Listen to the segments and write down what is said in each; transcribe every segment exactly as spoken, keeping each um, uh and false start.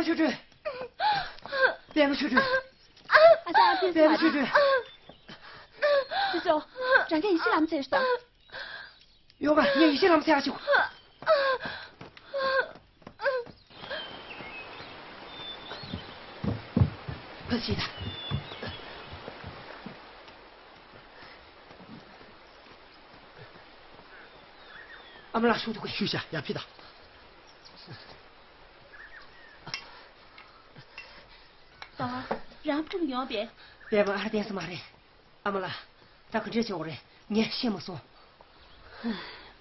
ཆོས་སྒྲོན། པད་མ་ཆོས་སྒྲོན། ཨ་ཅག་ཨ་ཕྱི་པད་མ་ཆོས་སྒྲོན། ཅོ་ཅོ། རང་གིས་ཡིད་ཆེས་ལམ་ཚེ་ཤོག་དང་། ཡོང་ག་ངས་ཡིད་ཆེས་ལམ་ཚེ་ཨ་ཤོག་ཕ་ཤི་ད། ཨ་མ་ལགས་ཤུགས་ཐུག་གི་ཤུགས་བྱ་ཡ་ཕི་ད། ཟླ་བ། རང་ཕྲུག་ཡོང་པས། པད་མ་ཨར་བསྟན་ས་མ་རེད། ཨ་མ་ལགས། ད་ག་འདྲས་བྱེད་དགོས་རེད། ངས་ཤེས་མ་སོང་།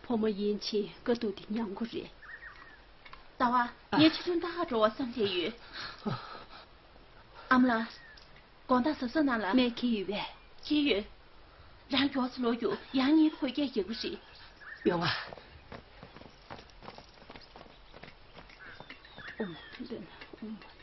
ཕོ་མོ་ཡིན་ཕྱིན་དཀའ་སྡུག་དེ་མཉམ་དགོས་རེད། ཟླ་བ། ངས་ཆུ་ཆུང་ཏག་ཏག་འགྲོ་བ་བསམ་བྱས་ཡོད། ཨ་མ་ལགས། དགོང་དག་གཟབ་གཟབ་གནང་ལ། སྨན་ཁྱེར་ཡོད་པས། ཁྱེར་ཡོད། རང་མགྱོགས་ཚོ་ལོག་རྒྱུགས། ཡང་གཉིད་ཁུག་རྒྱག་རྒྱག་གི་རེད། ཡོང་ང་། ཨོ་མ་འདོན། ཨོ་མ་འདོན།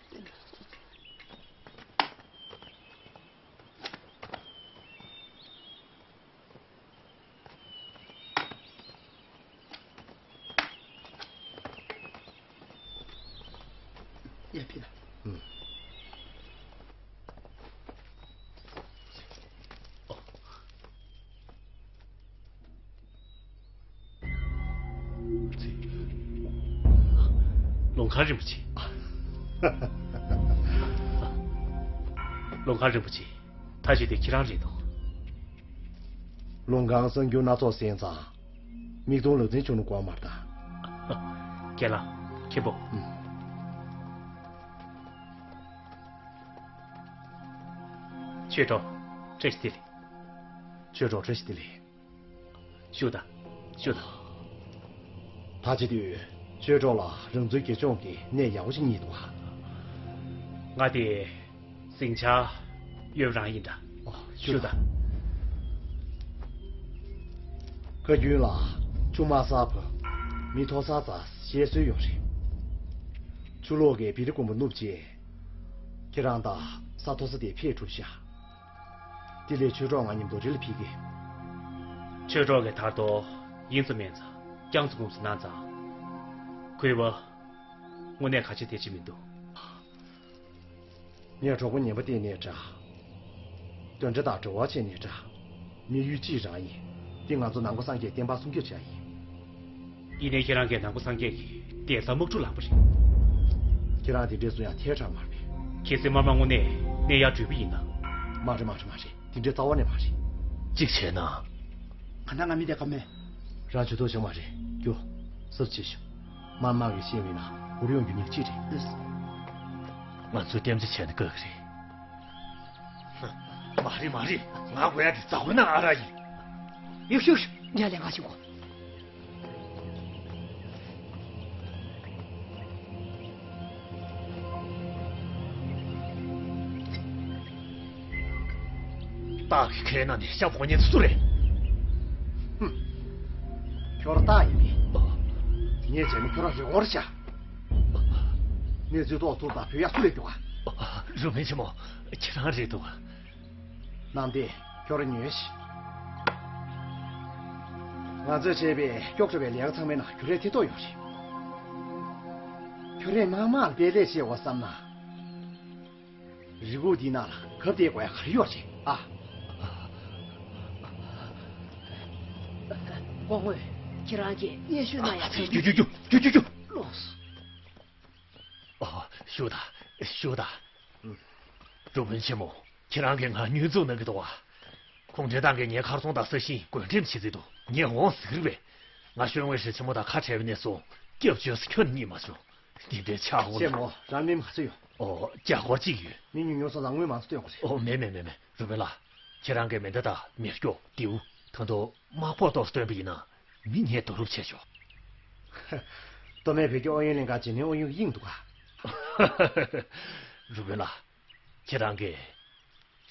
ཡ་ཕི་ལ། ཨུམ། ལུང་ཁང་རིན་པོ་ཆེ། ལུང་ཁང་རིན་པོ་ཆེ། ད་ཅི་དེ་ཁྱེད་རང་རེད་དོ། ལུང་ཁང་གསར་འགྱུར་སྣ་ཚོགས་གསན་ཙང་། མིག་མཐོང་ལག་ཟིན་བྱུང་ན་དགོངས་མ་རེད་ད། རྒན་ལགས། མཁན་པོ། ཨུམ། ཆོས་གྲོགས། བཀྲ་ཤིས་བདེ་ལེགས། ཆོས་གྲོགས། བཀྲ་ཤིས་བདེ་ལེགས། བཞུགས་དང་། བཞུགས་དང་། ད་བྱེད་དུས་ཆོས་གྲོགས་ལ་རང་ཚོའི་དགེ་སྦྱོང་གི་གནས་ཡག་པོ་ཞིག་རྙེད་འདུག་ག་ང་དེ་ཟིང་ཆ་ཡོད་རང་ཡིན་འདྲ། ཨོ། བཞུགས་དང་། བཀའ་བརྒྱུད་ལ་ཆུ་དམར་ས་བབས། མི་མཐོ་ས་འཛེགས་ཞེས་སྲོལ་ཡོད་རེད། ཆུ་ལོག་གིས་བེ་རི་དགོན་པ་བསྣུབས་རྗེས། ཁྱེད་རང་དང་ས་མཐོ་ས་དེར་ཕེབས་གྲུབ་ཤག་དེ་ལས་ཆོས་གྲོགས་ང་མཉམ་དུ་རི་ལ་ཕེབས་ཀྱི། ཆོས་གྲོགས་ཀྱིས་ད་དུང་ཡིན་ཙམ་མིན་ཙམ་རྐྱང་ཙམ་ཁུངས་སུ་གནང་ཙང་། གུས་པ། དངོས་གནས་ག་ཅི་དེ་ཅི་མི་འདུག་ངས་གྲོགས་པོ་ངན་པ་བསྟེན་ནའི་འདྲ། དོན་འདྲ་དང་འབྲེལ་བ་བྱས་ནའི་འདྲ། དམིགས་ཡུལ་གཅིག་རང་ཡིན། འདི་ང་ཚོ་ནང་པ་སངས་རྒྱས་བསྟན་པ་སྲུང་སྐྱོབ་བྱ་ཡིན། ཡིན་ནའི་ཁྱེད་རང་གིས་ནང་པ་སངས་རྒྱས་ཀྱི་གདན་ས་དམག་འཁྲུག་ལངས་པ་རེད། ཁྱེད་རང་དེ་འདྲས་གསུང་ཡག་ཐལ་དྲགས་མ་རེད། གལ་སྲིད་དམར་དམག་དངོས་གནས་གནས་ཡར་བྲོས་པ་ཡིན་ན། མ་རེད་མ་རེད་མ་རེད། དེ་འདྲའི་རྩ་བ་ནས་མ་རེད། གཅིག་བྱས་ན། ང་དང་ང་མི་དེ་ཀ་མེད། རང་ཇུས་གཏོགས་བྱུང་མ་རེད། རྒྱུ། གཟབ་བྱེད་ཤོག་དམར་དམག་གིས་ཤེས་པ་ཡིན་ན་འུར་ཡོང་རྒྱུ་ཉག་གཅིག་རེད། ང་ཚོས་རྟེན་འབྲེལ་བྱས་ན་དགའ་གི་རེད། མ་རེད་མ་རེད། ང་དགོས་ཡ་དེ་རྩ་བ་ནས་ཨ་རག་ཡིན། ཡུག་ཤུག་ཤུག་ཉ་ལས་ང་ཞིག་གོ་སྟག་གི་ཁའི་ནང་ནས་ཤ་ཕོ་ཉན་སུ་རེད། ཧུམ། ཁྱོད་རང་སྟག་ཡིན་པས། ངས་བྱས་ན་ཁྱོད་རང་རི་བོར་བཞག་གནས་ཚུལ་ཏོག་ཙམ་དང་བོད་ཡག་སུ་ལས་རྒྱུག་ག་རུ་མིན་ཆེན་མོ། ཁྱེད་རང་རེད་འདུག་གནམ་བདེ། ཁྱོད་རང་ཉོན་ཞིག་ང་ཚོས་བྱས་པའི་སྐྱོག་བྲོ་བའི་ལས་ཀ་ཚང་མའི་ནང་ཁྱོད་རང་ཐེ་གཏོགས་ཡོད་རེད། ཁྱོད་རང་དམག་དམག་ལ་དཔེ་ལས་བྱེད་དགོས་བསམ་ན། རི་ཁུག་འདིའི་ནང་ལ་གབ་བསྡད་དགོས་ཡ་ག་རེ་ཡོད་རེད་ཨ། སྐུ་ངོ་། ཁྱེད་རང་གིས་སྙན་ཞུ་གནང་ཡ་ཚང་མ། རྒྱུགས་རྒྱུགས་རྒྱུགས་རྒྱུགས་རྒྱུགས། ལོས། ཨ། བཞུགས་དང་། བཞུགས་དང་། རུ་དཔོན་ཆེན་མོ། ཁྱེད་རང་གིས་ང་བསྙོན་འཛུགས་གནང་གི་འདུག་བ། ཁོང་ཁྲོ་དང་གིས་ངའི་ཁ་རྩང་དང་ས་ཞིང་བགོ་འགྲེམས་བྱེད་རྩིས་འདུག་ངས་འོང་ཟེར་བས། ང་ཞོན་ཝེ་ཧྲི་ཆེན་མོ་དང་ཁ་བྲལ་བའི་གནས་སུ་སྐྱབས་བཅོལ་ས་ཁྱོན་ནས་རྙེད་མ་བྱུང་། འདི་འདྲའི་ཆག་སྒོ་ལ། ཆེན་མོ། རང་མི་མ་ཚོད་ཡོང་། ཨོ། རྒྱ་སྒོར་གཅིག་ཡོད། མི་ཉུང་ཉུང་སོང་ཙང་དངུལ་མང་ཙམ་སྟོན་དགོས་རེད། ཨོ། མེད་མེད་མེད་མེད། རུ་དཔོན་ལགས། ཁྱེད་རང་གིས་མེ་མདའ་དང་མེ་སྒྱོགས། མདེའུ། ད་དུང་དམག་ཕོགས་ཏོག་སྟོན་པ་ཡིན་ན། མི་ངས་བསྡུ་རུབ་བྱས་ཆོག་སྟོད་སྨད་བོད་ཀྱི་ཨུ་ཡོན་ལྷན་ཁང་རྗེས་ནས་ཨུ་ཡོན་གྱི་དབྱིངས་འདུག་ག་རུ་དཔོན་ལགས། ཁྱེད་རང་གིས་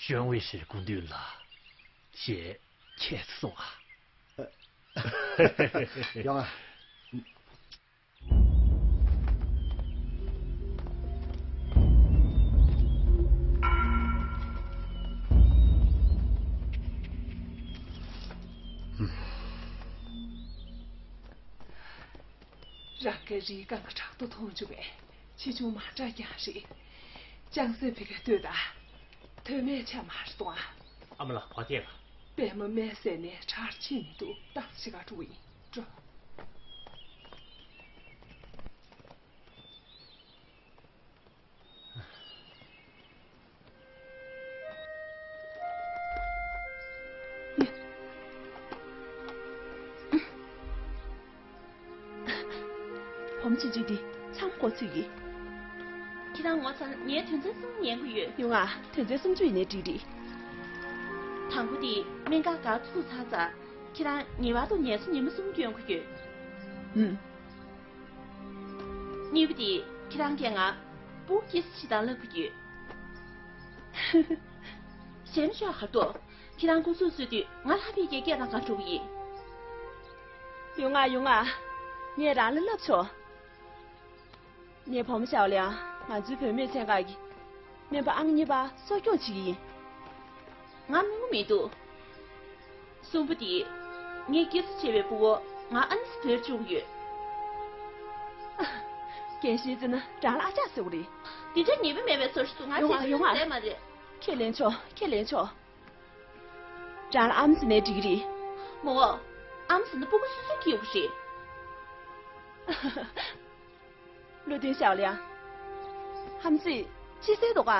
ཞོན་ཝེ་ཧྲིར་སྐུ་མདུན་ལ་ཞེས་ཁྱེད་གསུང་ཨ། ཡོང་ཨ། རང་གི་རིའི་སྒང་གི་བྲག་རྡོ་མཐོང་བྱུང་བས། ཆེ་ཆུང་མ་འདྲ་ཀྱང་རེད། ལྕང་སྲས་ཕ་གིར་ལྟོས་དང་། དོན་མེད་ཆགས་མ་རེད་གཏོང་ཨ། ཨ་མ་ལགས་བ་དེ་ལ། པད་མ་སྨན་ཟས་ནས་དྲག་ཕྱིན་མི་འདུག་ཏང་ཞིག་ག་འགྲོ་ཡིན། འགྲོ། བུ་མོ་ཆུང་ཆུང་འདི་ཚང་མགོ་ཚོས་ཀྱི། ཁྱེད་རང་ངོ་ཚ་ན་ངས་དོན་ཚན་གསུམ་ཉན་གྱི་ཡོད། ཡོང་ང་། དོན་ཚན་སུམ་ཅུ་ཡིན་ནའི་འགྲིག་རེད། དང་པོ་དེ་སྨན་ཁང་སྒར་ཚུགས་ཚར་ཙང་ཁྱེད་རང་ངེས་པར་དུ་ངལ་གསོ་ཉིན་མོ་གསུམ་སྐྱོན་དགོས་ཡོད། ཨུམ། གཉིས་པ་དེ་ཁྱེད་རང་གིས་ང་སྤུ་གུ་སྐྱེས་ས་བྱེད་སྟངས་བསླབ་དགོས་ཡོད། གཞན་ཤོག་གར་ཏོ། ཁྱེད་རང་སྐུ་གཟུགས་གསོས་དུས་ང་ལྷ་བྷེ་ཀའི་སྐད་དང་གང་འགྲོ་གི་ཡིན། ཡོང་ང་ཡོང་ང་། ངས་རང་ལ་བསླབ་ཆོག་ངའི་བུ་མོ་ཞའོ་ལིའང་ང་ཚོའི་བུད་མེད་ཚན་ཁག་གི་སྨན་པ་ཨང་གཉིས་པ་གསོ་སྐྱོང་བྱེད་ཀྱི་ཡིན། ང་སྨྱུ་གུ་མི་འདུག་གསུམ་པོ་དེ། ངས་སྐྱེས་སུ་བྱས་པའི་སྤུ་གུ་ང་ཨ་ནེས་བོས་བཅུག་ཡོད། རྒན་ཤེས་ཟེར་ན་རང་ལ་ཨ་ཅག་ཟེར་བ་རེད། དེ་འདྲ་ཉེས་པ་མེད་པའི་ཚོར་ཞིག་འདུག་ང་ཡོང་ཨ་ཡོང་ཨ། ཟས་མ་རེད། ཁས་ལེན་ཆོག་ཁས་ལེན་ཆོག་རང་ལ་ཨམ་ཟེར་ནའི་འགྲིག་གི་རེད། མོ། ཨམ་ཟེར་ན་སྤུ་གུ་སོ་སོ་སྐྱེ་དགོས་རེད། བློ་མཐུན་ཞའོ་ལིའང་། ཧམ་ཚིག་ཅི་ཟེར་འདུག་ག་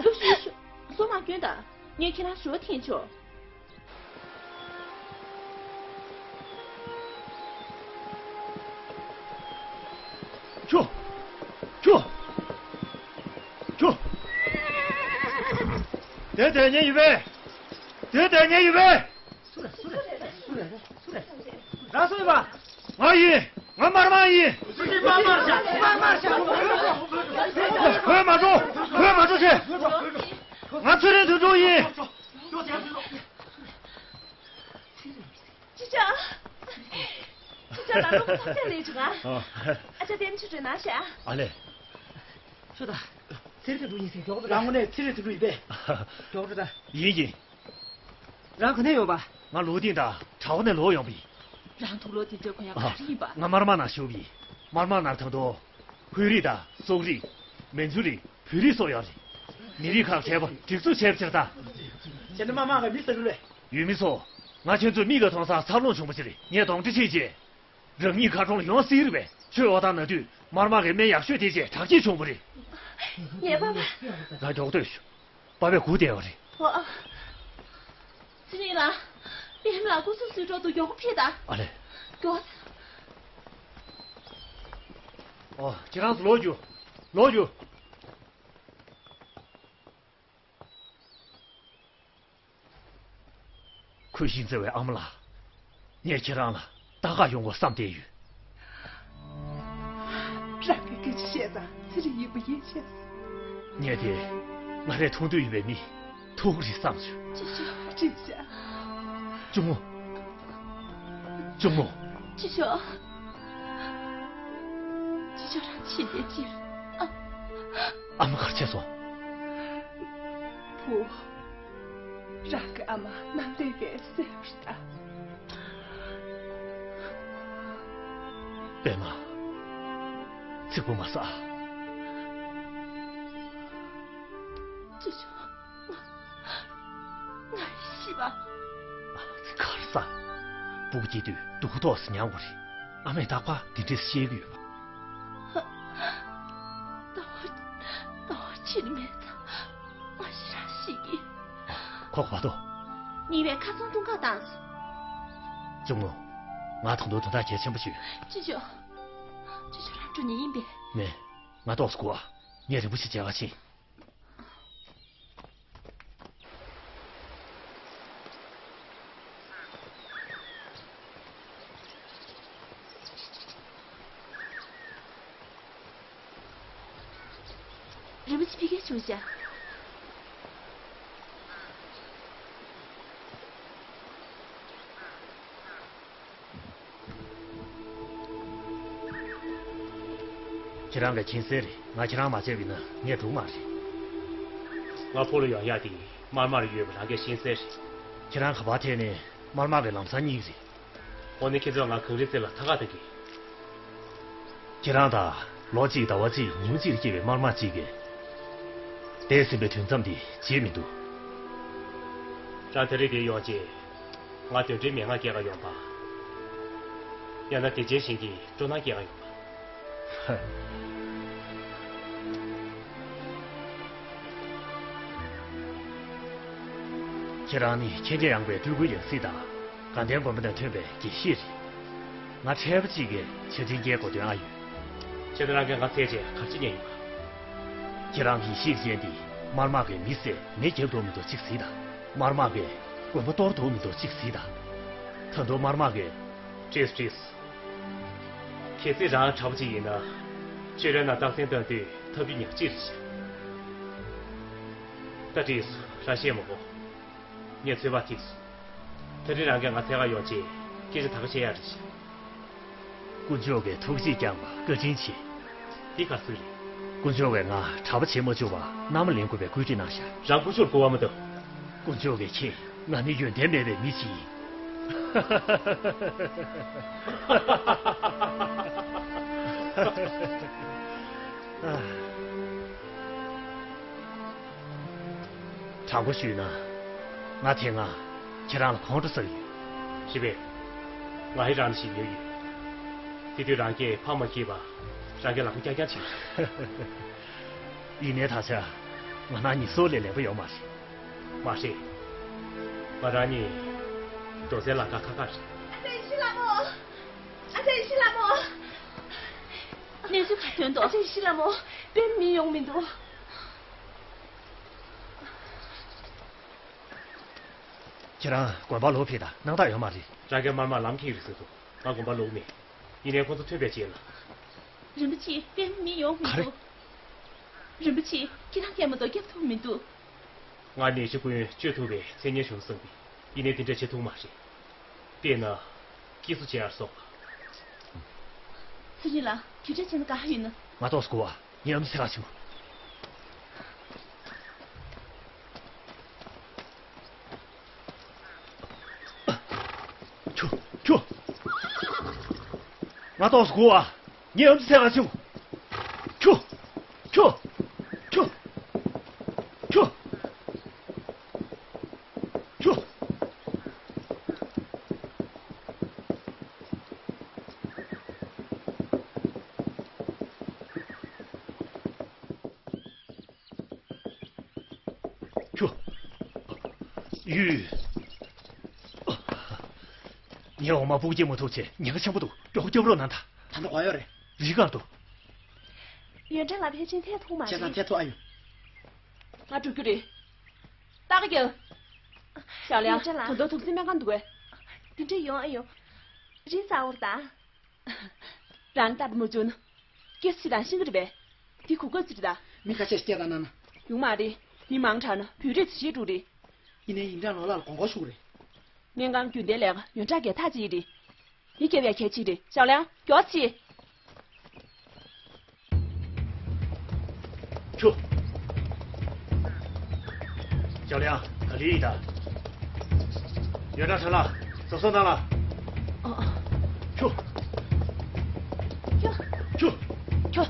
ལུག་ཤུ་ཤུ། སོ་མ་སྐྱོན་དང་། ངས་ཁྱེད་རང་ཞུ་བ་འཐེན་ཆོག་ཁྱོ། ཁྱོ། ཁྱོ། དེ་དེ་ཉན་ཡིན་པས། དེ་དེ་ཉན་ཡིན་པས། སུ་རེད། སུ་རེད། སུ་རེད། སུ་རེད། རང་སུ་ཡིན་པ། ང་ཡིན། ང་དམར་དམར་ཡིན། དམར་དམར་ཤ། དམར་དམར་ཤ། བོད་མ་འགྲོ། བོད་མ་འགྲོ་ཆེ། ང་ཚེ་རིང་དོན་གྲུབ་ཡིན། ཅི་བྱ། ཅི་བྱ་ལ་ལོག་ཐག་ཅག་ལས་བྱུང་ང་། ཨ་ཅག་དེ་ནི་ཆུ་དྲོད་ན་ཤ། ཨ་ལེ། སུ་ད། ཚེ་རིང་དོན་གྲུབ་ཡིན་ཟེར་མགྱོགས་རུ་རང་ངོ་ནས་ཚེ་རིང་དོན་གྲུབ་ཡིན་པས། མགྱོགས་རུ་ད། ཡིན་ཡིན། རང་ག་ནས་ཡོང་པ། ང་ལོ་ཏིང་དང་གྲྭ་བ་ནས་ལོག་ཡོང་པ་ཡིན། རང་ཐུག་ལོ་ཏིང་འདྲ་གོ་ཡ་ག་རེ་ཡིན་པ། ང་དམར་དམར་ནང་བཞུགས་པ་ཡིན། དམར་དམར་ནང་ད་དུང་། ཧུའེ་རིགས་དང་སོག་རིགས། མན་ཇུ་རིགས། བོད་རིགས་སོགས་ཡོད་རེད། མི་རིགས་ཁག་བྲལ་བ་སྒྲིག་འཛུགས་བྱས་པ་ཕྱིར་ད། ཁྱེད་ནི་དམར་དམར་ག་མི་ས་རུ་ལས། ཡུལ་མི་ཚོ། ང་ཁྱེད་ཚོའི་མིག་ག་མཐོང་སར་འཚར་ལོངས་བྱུང་བ་ཞིག་རེད། ངས་གདོན་འདྲེ་ཁྲིད་རྗེས། རང་ཉིད་མཁར་གྲོང་ལ་ཡོང་སྲིད་རེད་པས། ཁྱོད་འོ་ཐང་ན་དུས་དམར་དམར་གི་སྨན་ཡག་ཤོས་དེ་བྱས་དྲག་སྐྱེད་བྱུང་བ་རེད། ངའི་པ་ཕ། ང་མགྱོགས་སྡོད་ཤོག་པ་ཕས་སྒུག་བསྡད་པ་རེད། ཨོ་ཨ། ཚེ་རིང་ལགས། པད་མ་ལགས་སྐུ་གཟུགས་བཟོས་གྲོགས་འདུག་མགྱོགས་པོ་ཕེབས་དང་། ཨ་ལེ། མགྱོགས། ཨོ། ཁྱེད་རང་ཚོ་ལོག་རྒྱུ། ལོག་རྒྱུ། ཁོས་ཤིང་བརྩེ་བའི་ཨ་མ་ལགས། ངས་ཁྱེད་རང་ལ་ལྟ་ག་ཡོང་དགོས་བསམ་བསྡད་ཡོད། རང་གི་སྐད་ཆ་བཤད་ཙང་ཚེ་རིང་ཡིན་པ་ཡིན་ཤག་ངས་དེ་ང་རའི་མཐོང་ཐོས་ཡིན་པའི་མི་ཐུག་རེད་བསམ་བྱུང་། ཅི་ཞིག་བྲིས་ཤག་གཅུང་མོ། གཅུང་མོ། ཅི་ཞོག་ཅི་ཞོག་རང་ཕྱིན་པའི་ཕྱིར། ཨ། ཨ་མ་གར་ཆས་སོང་། བུ། རང་གི་ཨ་མ་ནམ་ལས་ཀའི་སེ་བར་ལྟ། པད་མ། ཚིག་པོ་མ་ཟ། ཅི་བྱུང་། ང་ཤི་བ། གར་ས། སྤུ་གུ་སྐྱེས་དུས་སྡུག་ཏོག་ཙམ་མྱངས་པ་རེད། ཨ་མས་རྟག་པར་དེ་འདྲས་བཤད་ཀྱི་ཡོད་པ། ཟླ་བ། ཟླ་བ་ཕྱིན་མེད་ཙང་། ང་ཤི་རང་ཤི་གི། ཁོག་བ་དོ། ཉེས་པའི་ཁ་ཚང་བཏུང་ཁ་བཏང་སོང་། གཅུང་མོ། ང་ད་དུང་དོན་དག་གལ་ཆེན་པོ་ཞིག་ཡོད། ཅི་ཞོག་ཅི་ཞོག་རང་འགྲོ་ཉེ་ཡིན་པས། མེད། ང་ཏོག་ཙམ་སྒུག་ཨ། ངས་རིན་པོ་ཆེ་མཇལ་ག་ཕྱིན། རིན་པོ་ཆེ་ཕ་གིར་བྱུང་ཤག་ཁྱེད་རང་གི་མཁྱེན་གསལ་རེད། ང་ཁྱེད་རང་མ་བྱས་པ་ཡིན་ན་ངས་འགྲིག་མ་རེད། ང་ཕོ་ལོ་ཡོང་ཡག་དེ་དམར་དམར་ཡོད་པ་རང་གིས་ཤེས་གསལ་རེད། ཁྱེད་རང་ག་པར་ཐད་ནས་དམར་དམར་གི་ལམ་སང་གཉིས་རེད། འོ་ན་ཁྱེད་ཚོས་ང་གངས་རིའི་རྩེ་ལ་ཐག་ཁ་བཏང་གི། ཁྱེད་རང་དང་ ལོ་གཅིག་ཟླ་བ་གཅིག་ཉིན་གཅིག་ལ་སྐྱེས་པའི་དམར་དམག་གཅིག་གིས། འདས་ཟིན་པའི་དུས་མཚམས་འདི་བརྗེད་མི་འདུག་རང་ད་རེས་འདིར་ཡོང་རྗེས། ང་གདོན་འདྲེའི་མན་ངག་སྐྱེལ་ག་ཡོང་པ། ཡང་ན་བདེ་ཆེན་ཞིང་གི་སྤྲོ་སྣང་སྐྱེལ་ག་ཡོང་པ། ཁྱེད་རང་ནི་མཁྱེན་རྒྱ་ཡངས་པའི་སྤྲུལ་སྐུའི་ཡང་སྲིད་དང་། དགའ་ལྡན་དགོན་པ་ནས་ཐོན་པའི་དགེ་བཤེས་རེད། ང་འཕྲལ་པ་གཅིག་གིས་ཆ་འཕྲིན་སྐྱེལ་དགོས་དོན་ཨ་ཡོད། ཁྱེད་རང་གིས་ང་བཙལ་རྗེས་ག་རེ་བྱེད་མཁན་ཡིན་པ། ཁྱེད་རང་གི་ཤེས་ཅན་འདི་དམར་དམག་གིས་མི་བསད་མེ་བརྒྱབ་འདུག་མི་འདུག་གཅིག་གཟིགས་དང་། དམར་དམག་གིས་དགོན་པ་གཏོར་འདུག་མི་འདུག་གཅིག་གཟིགས་དང་། ད་དུང་དམར་དམག་གིས། བྲིས་བྲིས། གལ་སྲིད་རང་གྲྭ་པ་ཅིག་ཡིན་ན། ཆོས་རའི་ནང་རྟགས་མཚན་བཏང་དུས་ཐབས་ཇུས་ཉག་གཅིག་རེད་ཤག་ད་བྲིས་སོང་། རང་བཤད་མ་དགོས། ངས་ཚོད་དཔག་ཐིག་སོང་། ད་རིང་རང་གིས་ང་འཚོལ་ག་ཡོང་རྗེས་སྐད་ཆ་ད་ག་བཤད་ཡག་རེད་ཤག་དཀོན་མཆོག་གིས་ཐུགས་རྗེ་བསྐྱངས་པ་བཀའ་དྲིན་ཆེ། འདི་ག་ཚོད་རེད། དཀོན་མཆོག་གིས་ང་གྲྭ་པ་བྱེད་མ་བཅུག་པར་མནའ་མ་ལེན་དགོས་པའི་བཀོད་སྒྲིག་གནང་ཤག་རང་དཀོན་མཆོག་ལ་སྐུར་བ་མ་བཏབ། དཀོན་མཆོག་གིས་མཁྱེན། ང་ནི་ཡོན་ཏན་མེད་པའི་མི་ཞིག་ཡིན། དྲང་པོ་ཞུས་ན། ང་དེ་སྔ་ཁྱེད་རང་ལ་ཁོང་ཁྲོ་ཟ་གི་ཡོད། རེད་པས། ང་ཡང་རང་ལ་ཞེད་སྣང་ཡོད། དེ་དུས་རང་གིས་ཕར་མ་འཁྱེར་བར་རང་གིས་ལམ་ཁ་རྐྱང་རྐྱང་བྱེད། ཡིན་ནའི་ད་ཆ་ང་ནང་ཉི་ཤུ་ལས་ལེགས་པ་ཡོད་མ་རེད། མ་རེད། ང་རང་གཉིས་རྡོ་སའི་ལམ་ཁ་ཁ་ཁ་རེད། ཨ་ཅག་ཡེ་ཤེས་ལྷ་མོ། ཨ་ཅག་ཡེ་ཤེས་ལྷ་མོ། གནས་ཚུལ་ག་ཐོན་འདུག་ཨ་ཅག་ཡེ་ཤེས་ལྷ་མོ། དཔེ་མི་ཡོང་མི་འདུག་ཁྱེད་རང་དགོན་པར་ལོག་ཕེབས་དང་། སྣང་དག་ཡོད་མ་རེད། རང་གིས་དམར་དམག་ལམ་ཁེངས་རེད་ཟེར་འདུག་ང་དགོན་པར་ལོག་མེད། ཡིན་ནའི་ཁོང་ཚོ་ཐོན་པའི་རྗེས་ལ། རིན་པོ་ཆེ། དཔེ་མི་ཡོང་མི་འདུག་རིན་པོ་ཆེ། ཁྱེད་རང་གིས་མ་གཏོགས་སྐྱོབ་ཐུབ་མི་འདུག་ང་ནད་གཞི་ཀུན་བཅོས་ཐུབ་པའི་མཚན་སྙན་བྱུང་བསམ་པས། ཡིན་ནའི་དེ་འདྲ་བྱེད་ཐུབ་མ་རེད། དཔེར་ན། སྐྱེལ་གསོ་བྱེད་ཡར་སོགས་པ། ཚེ་རིང་ལགས། དེ་འདྲ་བྱས་ན་ག་ཡིན་ན། ང་ཏོག་ཙམ་སྒུག་ཨ། ངའི་ཨ་མ་ཚེ་དཀར་ཆེན་མོ། ཁྱོ། ཁྱོ། ང་ཏོག་ཙམ་སྒུག་ཨ། ངའི་ཨ་མ་ཚེ་དཀར་ཆེན་མོ། ཁྱོ། ཁྱོ། ཁྱོ། ཁྱོ། ཁྱོ། ཁྱོ། ཡུས། ངའི་འོ་མ་སྤུ་གུ་སྐྱེ་མ་ཐུབ་ཆེད་ཉེན་ཁ་ཆེན་པོ་འདུག་མགྱོགས་པོ་སྐྱོབ་རོགས་གནང་དང་། ད་ལྟ་གང་ཡོད་རེད། རི་སྒང་དུ། ཡོན་ཀྲང་ལགས་ཕལ་ཆེར་ཐད་ཐུབ་མ་བྱས་ཙང་རེད། ཐད་ཐུབ་ཨ་ཡོ། ང་འགྲོ་རྒྱུ་རེད། ཏག་ཏག་རྒྱག་ཞའོ་ལིའང་། ཡོན་ཀྲང་ལགས། ད་དུང་དུག་རྫས་སྨན་ཁང་འདུག་གས། དེ་འདྲ་ཡོང་ཨ་ཡོ། རི་རྩ་བོར་ད། རང་ལྟ་བུ་མ་བྱུང་ན། སྐྱེས་ཕྱི་དང་ཤིང་གི་རེད་པས། འདི་གོ་སྐབས་ཅིག་རེད་ད། མི་ཁ་ཤས་ཤིག་སྐད་བཏང་གནང་ན། ཡོང་མ་རེད། མི་མང་དྲགས་ན་བོད་རིགས་ཚོ་ཞེད་འགྲོ་རེད། ཡིན་ནའི་ཡིན་ཀྲང་ལོ་ལགས་ལ་དགོངས་སྐོར་ཞུ་གི་རེད། སྨན་ཁང་རྒྱུན་ལྡན་ལས་ཀ་ཡོན་ཀྲང་གིས་ཐག་བཅད་རེད། མི་སྐྱོབ་ཡ་གལ་ཆེ་རེད། ཞའོ་ལིའང་མགྱོགས་བྱེད། ཁྱོ། ཞའོ་ལིའང་ག་ལེར་ཡིན་ད། ཡོན་ཀྲང་ཁྲ་ལགས་གཟབ་གཟབ་གནང་ལ། ཨ། ཁྱོ། ཁྱོ། ཁྱོ། ཁྱོ།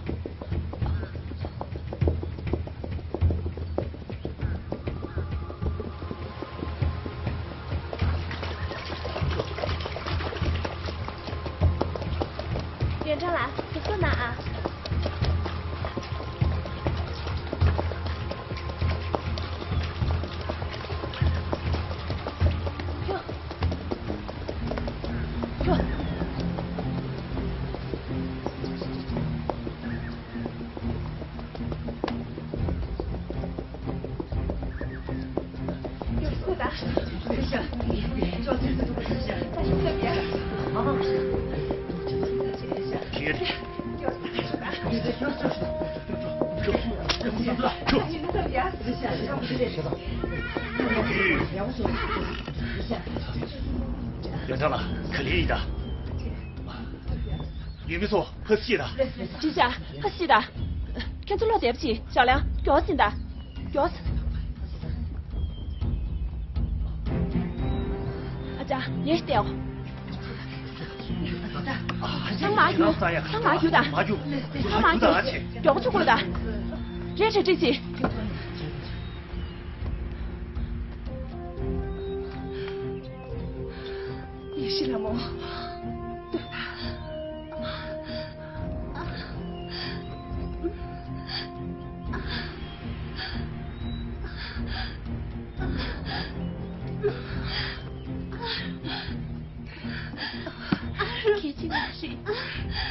ཡོན་ཀྲང་ལགས། གཟབ་གཟབ་གནང་ཨ། ཁྱོ། ཁྱོ། ཡོན་ཀྲང་ལགས། ག་ལེར་ཡིན་ད། ཡུལ་མི་ཚོ་ཕར་ཤོག་ད། ཅི་བྱ། ཕར་ཤོག་ད། ཁྱེད་ཚོ་བློ་བདེ་པོ་བྱེད། ཞའོ་ལིའང་མགྱོགས་ཕྱིན་ད། མགྱོགས། ཨ་ཅག་ངས་བལྟའོ། ཚང་མ་རྒྱུགས། ཚང་མ་རྒྱུགས་དང་། མ་རྒྱུགས། ཚང་མ་རྒྱུགས། མགྱོགས་པོ་བྱུག་དགོས་དང་། རེད་རེད་རེད་ཅི། ཡེ་ཤེས་ལྷ་མོ། ལྟོས་དང་། སྐད་ཅིག་མ་བཤད།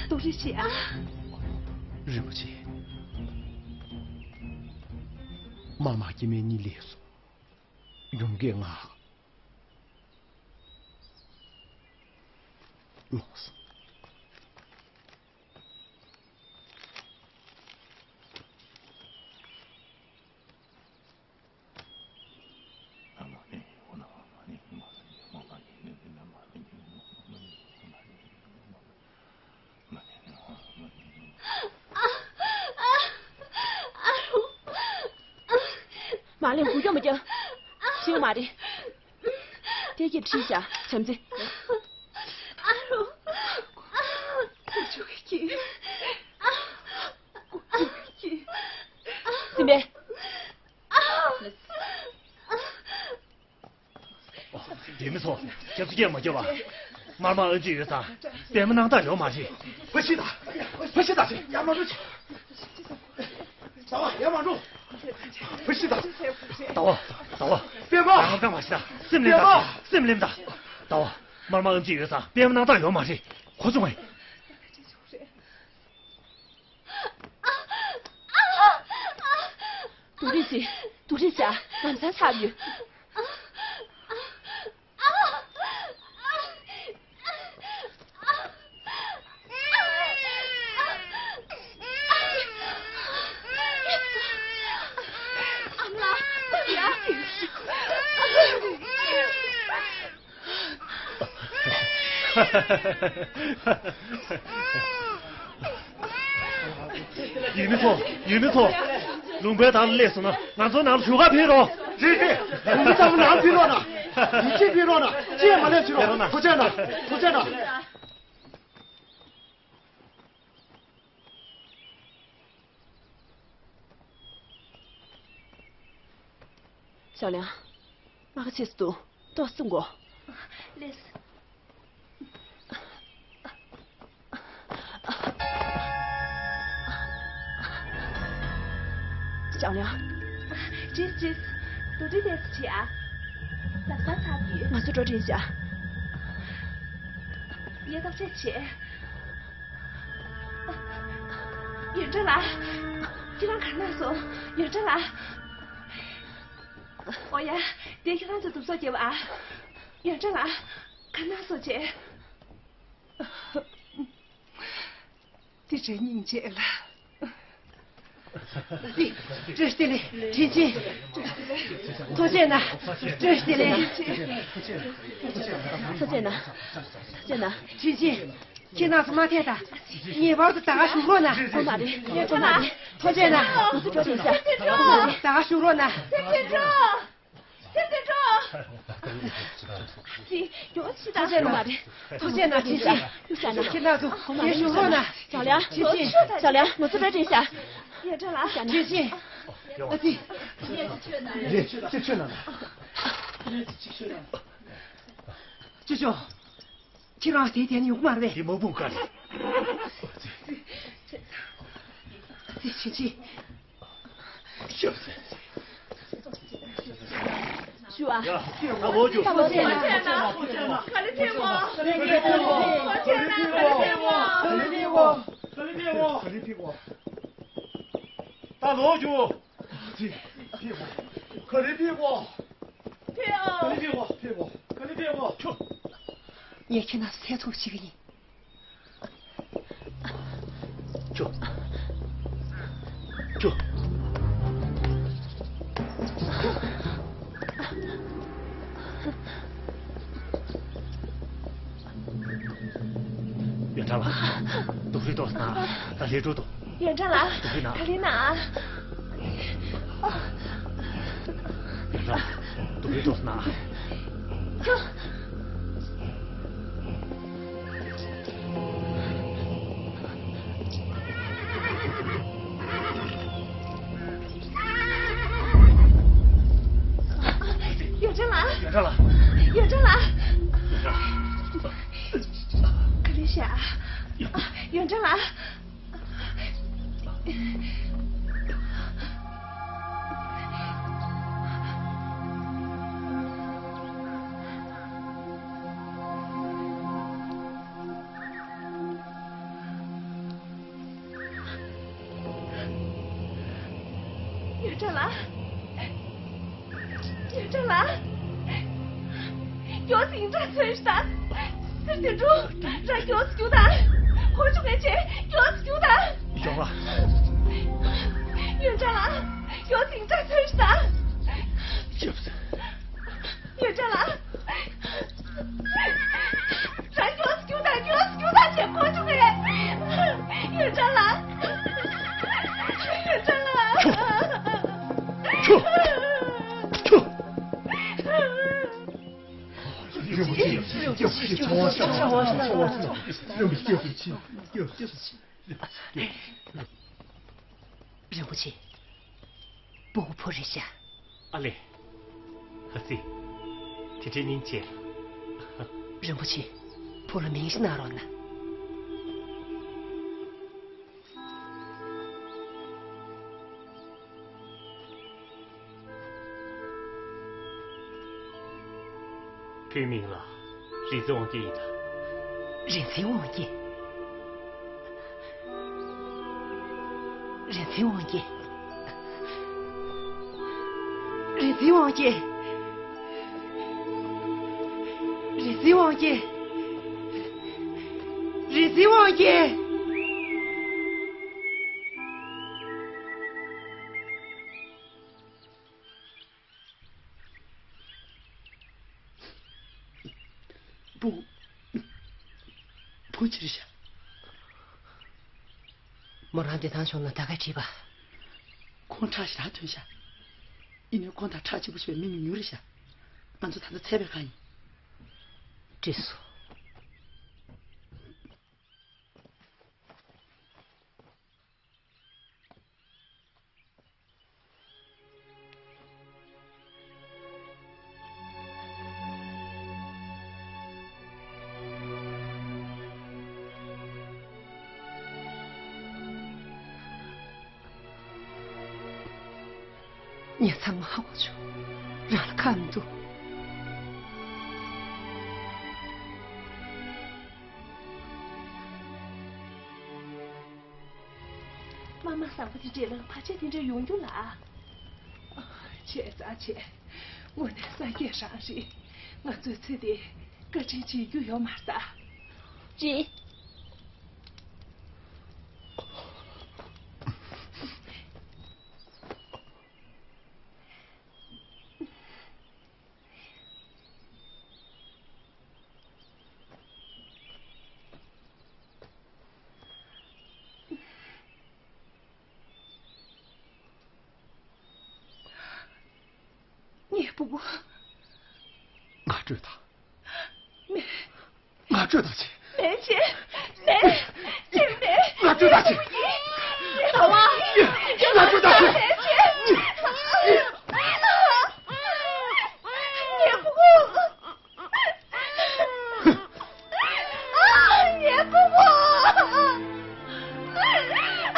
སྡུག་རུས་བྱེད་ཨ། རིན་པོ་ཆེ། མར་མ་སྐྱེ་དམན་གཉིས་སླེབས་སོང་། ཡོང་གི་ང་ལོངས་སོང་། མ་ལེན། གུ་ཡོ་མ་རྒྱག་ཤེས་མ་རེད། དེ་གྱིས་ཁྲིད་བྱ་བྱམས་བརྩེ། ཨ་རོ། ཁུ་ཆུ་གི། སྲིན་པོ། ལྡེ་མིག་ཚོ། སྐྱབས་སུ་སྐྱེལ་མ་སྐྱོབ་པ། མར་མ་ཨ་མཆོད་ཡོད་ཙང་པད་མ་སྣང་དག་ཡོད་མ་རེད། ཕ་ཤི་ད། ཕ་ཤི་ད། ཡར་མ་འགྲོ། ཟླ་བ་ཡར་མ་འགྲོ། ཕ་ཤི་ད། ཟླ་བ། ཟླ་བ། པད་མ། ཡར་མ་འགྲོ་མ་ཤི་ད། སེམས་ལེན་ད། པད་མ། སེམས་ལེན་ད། ཟླ་བ། མར་མ་ཨ་མཆོད་ཡོད་ཙང་པད་མ་སྣང་དག་ཡོད་མ་རེད། གོ་སོང་ངས། སྡུག་རུས་བྱེད། སྡུག་རུས་བྱ། ལམ་སང་ཚར་ཡོད། ཡུལ་མི་ཚོ། ཡུལ་མི་ཚོ། ལུང་པའི་བདག་ལ་སླེབས་སོང་ན་ང་ཚོའི་ནང་ལ་བཞུགས་སྒར་ཕེབས་རོགས། རེད་རེད། ལུང་པ་ཚང་མ་ནང་ཕེབས་རོགས་གནང་། ཡིད་ཆེས་ཕེབས་རོགས་གནང་། ཅི་ཡང་མ་ལས་བྱེད་རོགས། ཐུགས་རྗེ་གནང་། ཐུགས་རྗེ་གནང་། ཞའོ་ལིང་། རྨ་ཁ་ཆེ་ས་འདུག་ཏོག་ཙམ་འགོར། ལགས་སོ། ཞའོ་ལིང་། ཅིས་ཅིས། འདུག་སེ་བསྡད་ཟེར་བྱས་ཨ། ལམ་སང་ཚར་ཡོད། ང་ཚོ་འགྲོ་དྲན་ཤག་ཡ། ཐུགས་རྗེ་ཆེ། ཡོན་ཀྲང་ལགས། ཁྱེད་རང་ག་རེ་གནང་སོང་། ཡོན་ཀྲང་ལགས། ཨོ་ཡ། དེ་ཁྱེད་རང་ཚོ་འདུ་ཚོགས་རྒྱབ་ཨ། ཡོན་ཀྲང་ལགས། ག་རེ་གནང་སོང་བྱས། དེ་རེད། སྙིང་རྗེ་ལ། བཀྲ་ཤིས་བདེ་ལེགས་དྲིན་ཆེན། ཐུགས་རྗེ་གནང་། བཀྲ་ཤིས་བདེ་ལེགས། ཐུགས་རྗེ་གནང་། ཐུགས་རྗེ་གནང་། དྲིན་ཆེན། ཁྱེད་རྣམ་ཚོ་མ་ཐད་ད། ངེས་པར་དུ་ད་ག་བཞུགས་རོགས་གནང་། ཨོ་མ་རེད། ཨོ་མ་རེད། ཐུགས་རྗེ་གནང་། ང་ཚོ་འགྲོ་དྲན་ཤག་ཨོ་མ་རེད། ད་ག་བཞུགས་རོགས་གནང་། སེམས་ཅན་སྤྲོ། སེམས་ཅན་སྤྲོ། ཅི་ཡོང་ཤི་ད། ཐུགས་རྗེ་གནང་། ཐུགས་རྗེ་གནང་། ཐུགས་རྗེ་གནང་། གཡུག་བྱས་ན། ཁྱེད་རྣམ་ཚོ་ངས་བཞུགས་རོགས་གནང་། ཞའོ་ལིང་། ཞའོ་ལིང་། ང་ཚོ་འགྲོ་དྲན་ཤག་ཡ་ད་ལ། ཐུགས་རྗེ་ཆེ། ཨ་ཙི། རེད། ཅིག་ཆོད་ན། ཅི་ཤོག་ཁྱེད་རང་དེ་དེ་ནི་ཡོང་མ་རེད། དེ་དམག་དཔུང་ག་རེད། ཙི་ཙི་ཙི། ཞུ་ཨ། ད་ལོག་རྒྱུགས། ད་ལོག་རྒྱུགས། ག་རེ་ཕེབས་གོ་ག་རེ་ཕེབས་གོ་ག་རེ་ཕེབས་གོ་ག་རེ་ཕེབས་གོ་ད་ལོག་རྒྱུགས། ཙི། ཕེབས་གོ་ག་རེ་ཕེབས་གོ་ཕེབས་ཨ། ག་རེ་ཕེབས་གོ་ཕེབས་གོ་ག་རེ་ཕེབས་གོ་ཁྱོད། ངས་ཁྱེད་རྣམས་ཚོ་ཐུག་བྱེད་ཀྱི་ཡིན། ཁྱོད། ཁྱོད། ཡོན་ཀྲང་ལགས། སྡུག་རུས་ཏོག་ཙམ་གནང་། ད་ལས་འགྲོ་འདུག་ཡོན་ཀྲང་ལགས། སྡུག་རུས་གནང་། ད་ལས་གནང་། ཡོན་ཀྲང་། སྡུག་རུས་ཏོག་ཙམ་གནང་། ཁྱོད། ཡོན་ཀྲང་ལགས། ཡོན་ཀྲང་ལགས། ག་རེ་བྱས། ཡོན་ཀྲང་ལགས། ཡོན་ཀྲང་ལགས། ཡོན་ཀྲང་ལགས། མགྱོགས་སེ་ཡིན་ཀྲང་ཚོན་ཞིག་དང་། སིར་དུ་འགྲོ། རང་མགྱོགས་སེ་རྒྱུགས་དང་། ཁོ་ཆུང་ངེ་ཆེ་མགྱོགས་སེ་རྒྱུགས་དང་། ཡོང་ལ། ཡོན་ཀྲང་ལགས། མགྱོགས་སེ་ཡིན་ཀྲང་ཚོན་ཞིག་དང་། ཡོན་ཀྲང་ལགས། རང་མགྱོགས་སེ་རྒྱུགས་དང་། མགྱོགས་སེ་རྒྱུགས་དང་། ཁོ་ཆུང་ངེ། ཡོན་ཀྲང་ལགས། ཡོན་ཀྲང་ལགས། ཁྱོ། ཁྱོ། ཁྱོ། རིན་པོ་ཆེ། རིན་པོ་ཆེ། རིན་པོ་ཆེ། རིན་པོ་ཆེ། སྤུ་གུ་བུ་རེད་ཤག་ཨ་ལེ། ཧ་སི། དེ་འདྲའི་སྙིང་རྗེ། རིན་པོ་ཆེ། བུ་ལ་མིང་ཞིག་གནང་རོགས་གནང་། བུའི་མིང་ལ་རིག་འཛིན་དབང་རྒྱལ་ཡིན་ད། རིག་འཛིན་དབང་རྒྱལ། རིག་འཛིན་དབང་རྒྱལ། རིག་འཛིན་དབང་རྒྱལ། རིག་འཛིན་དབང་རྒྱལ། རིག་འཛིན་དབང་རྒྱལ། བུ། བུ་ཅི་རེད་ཤག་མོ་རང་བདེ་ཐང་བྱུང་ན་ད་ག་དྲིས་པ། ཁོང་ཁྲག་ཞེ་དྲག་ཐོན་ཤག་ཡིན་ནའི་ཁོང་དང་ཁྲག་གཅིག་པ་བྱེད་པའི་མི་མི་ཉུང་རེད་ཤག་ང་ཚོ་ད་ལྟ་འཚོལ་བའི་བསྒང་ཡིན། འགྲིག་སོང་། ངས་ཚང་མ་ཧ་གོ་བྱུང་། རང་ལ་ཁག་མི་འདུག་མ་མ་བཟང་པོ་དེ་འདྲས་ལ་བར་ཆད་དེ་འདྲས་ཡོང་རྒྱུ་ལ། བྱས་ཙང་བྱས། དངོས་གནས་སངས་རྒྱས་རང་རེད། ང་ཚོའི་ཚེ་འདི་བཀའ་དྲིན་བརྗེད་རྒྱུ་ཡོད་མ་རེད་ད། རེད། ངའི་སྤུ་གུ། ང་སྤྲོད་དང་། མེད། ང་སྤྲོད་དང་བྱེད། མེད་བྱེད། མེད། ཅིག་མེད། ང་སྤྲོད་དང་བྱེད། ངའི་སྤུ་གུ་ཡིན། ང་སྤྲོད་དང་བྱེད། ངའི་སྤུ་གུ་ཡིན། ང་སྤྲོད་དང་བྱེད། མེད་བྱེད། ངའི་སྤུ་གུ། ཨ། ངའི་སྤུ་གུ།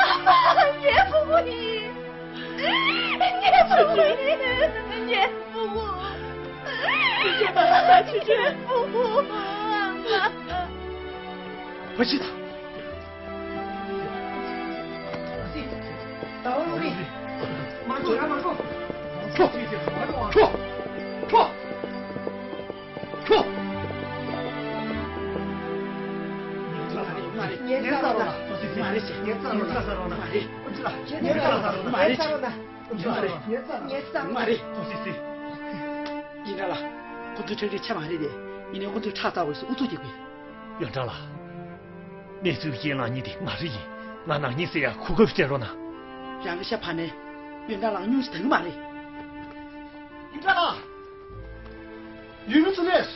ཨ་མ། ངའི་སྤུ་གུ་ཡིན། ངའི་སྤུ་གུ་ཡིན། ངའི་སྤུ་གུ། ངའི་སྤུ་གུ། ཨ་མ། བུ་ཤི་ད། ཟླ་བ་ལུང་རིང་། མ་འགྲོ་ཡ། མ་འགྲོ། ཁྱོ། ཁྱོ། ཁྱོ། ཁྱོ། ངའི་རྩ་རོགས་ན། ངའི་རྩ་རོགས་ན། ངའི་རྩ་རོགས་ན། ངའི་རྩ་རོགས་ན། ངའི་རྩ་རོགས་ན། ངའི་རྩ་རོགས་ན། ངའི་རྩ་རོགས་ན། ཡིན་ན་ལ། ཁོ་ཚོའི་ཁྲག་རིགས་ཆ་མ་རེད་དེ། ཡིན་ནའི་ཁོ་ཚོའི་ཁྲག་རྩ་བ་སུ་ཨུ་ཚུགས་རྒྱག་གི། ཡོན་ཀྲང་ལགས། གནས་ཚུལ་རྐྱེན་ལངས་མཁན་དེ་ང་རང་ཡིན། ང་ནག་ཉེས་སེལ་ཡག་གོ་སྐབས་སྤྲད་རོགས་གནང་། རང་གི་ཤ་ཕ་ནས་ཡོན་ཀྲང་ལགས་སྙུང་གཞི་འདང་གི་མ་རེད། ཡོན་ཀྲང་ལགས། ཡུལ་མི་ཚོ་ལས།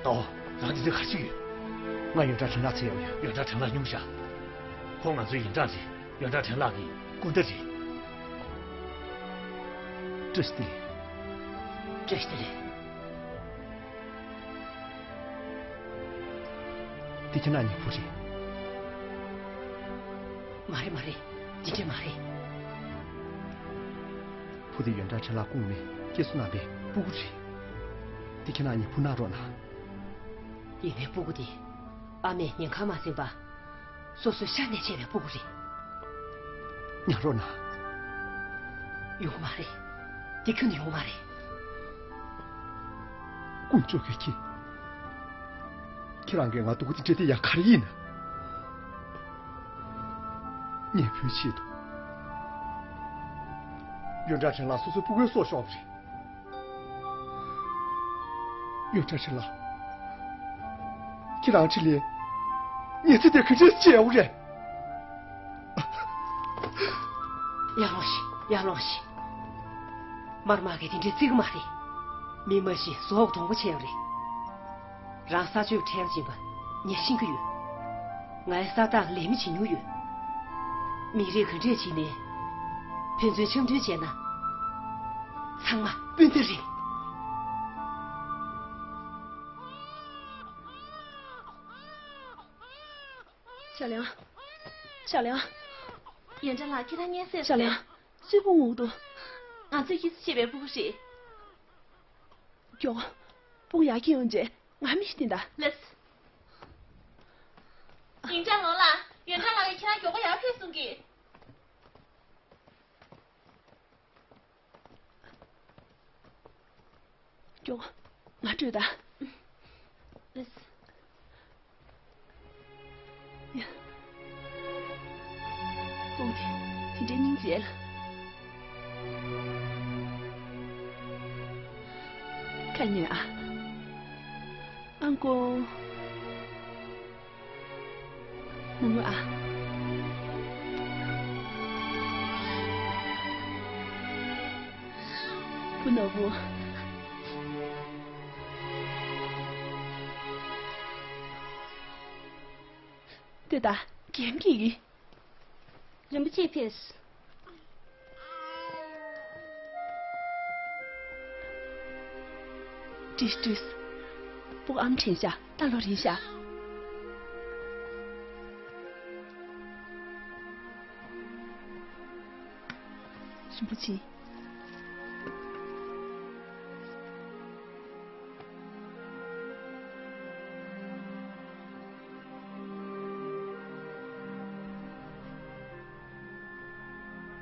ཏའོ། རང་འདི་འདྲ་ག་ཞིག་ཡོད། ང་ཡོན་ཀྲང་ཁྲེན་ལགས་འཚོལ་ཡག་ཡོད། ཡོན་ཀྲང་ཁྲེན་ལགས་སྙུང་བཞག་ཁོང་ང་ཚོའི་ཡིན་གྲངས་རེད། ཡོན་ཀྲང་ཁྲེན་ལགས་ཀྱི་སྐུ་ཟླ་རེད། བཀྲ་ཤིས་བདེ་ལེགས། བཀྲ་ཤིས་བདེ་ལེགས། འདི་ཁྱེད་རང་གཉིས་བུ་རེད། མ་རེད་མ་རེད། འདི་འདྲས་མ་རེད། བུ་དེ་ཡོན་ཀྲང་ཁྲེན་ལགས་སྐུ་ངོ་མས་སྐྱེལ་གསོ་གནང་པའི་སྤུ་གུ་རེད། འདི་ཁྱེད་རང་གཉིས་བུ་གནང་རོགས་གནང་། ཡིན་ནའི་སྤུ་གུ་དེ་ཨ་མས་ཉེན་ཁ་མ་ཟིན་པ། སོ་སོའི་ཤ་ནས་ཆད་པའི་སྤུ་གུ་རེད། ཉར་རོགས་གནང་། ཡོང་གི་མ་རེད། དེ་ཁྱོན་ནས་ཡོང་གི་མ་རེད། དཀོན་མཆོག་གིས་ཁྱེད། ཁྱེད་རང་གིས་ང་སྡུག་པོ་དེ་འདྲ་དེ་ཡང་ག་རེ་ཡིན་ན། ངའི་བུའི་ཆེད་དུ། ཡོན་ཀྲང་ཁྲེན་ལགས་སོ་སོའི་སྤུ་གུའི་སྲོག་ཤོར་བ་རེད། ཡོན་ཀྲང་ཁྲེན་ལགས། ཁྱེད་རང་ཕྱི་ལ་ཉི་ཚེ་དེ་ག་འདྲས་སྐྱེལ་དགོས་རེད། ཡར་ལོངས་ཤིག་ཡར་ལོངས་ཤིག་མར་མ་གིས་དེ་འདྲས་བརྩི་གི་མ་རེད། མི་མ་གཞི་ཟོག་གདོང་པོ་ཆེ་བ་རེད། རང་ས་ཆོས་ཁྲལ་སྦྱིན་པ་ངས་ཤེས་ཀྱི་ཡོད། ངའི་ས་ཐག་ལས་མི་བྱེད་མྱོང་ཡོད། མི་རིགས་ག་འདྲས་བྱས་ནས་ཕན་ཚུན་འཆམ་མཐུན་བྱས་ན། ཚང་མ་སྤུན་ཟླ་རེད། ཤ་ལིང་། ཤ་ལིང་། ཡོན་ཀྲང་ལགས། ཁྱེད་རང་མངོན་གསལ་ཤ་ལིང་། གསོན་པོ་ངུ་འདུག་ང་ཚོས་སྐྱེལ་གསོ་བྱས་པའི་སྤུ་གུ་རེད། མགྱོགས། སྤུ་གུ་ཡར་འཁྱེར་ཡོང་རྗེས་ང་མི་ཞིག་འདི་འདྲ། ལགས། ཡིན་ཀྲང་ལོ་ལགས། ཡོན་ཀྲང་ལགས་ཀྱིས་ཁྱེད་རང་མགྱོགས་པོ་ཡར་ཕེབས་གསུང་གི། མགྱོགས། ང་སྤྲོད་དང་། ལགས། ཡ། སྤུ་གུ་དེ་དེ་འདྲའི་སྙིང་རྗེ་ལ། ཁ་ཉོན་ཨ། ཨང་ཀོ། མོ་མོ་ཨ། བུ་ནོར་བུ། དེ་ད་རྒན་གྱིས། རིན་པོ་ཆེ་ཕེབས། ཏྲིས་ཏྲིས། སྤུ་གུ་ཨམ་དྲན་ཤག་ད་ལོ་རིང་ཤག་རིན་པོ་ཆེ།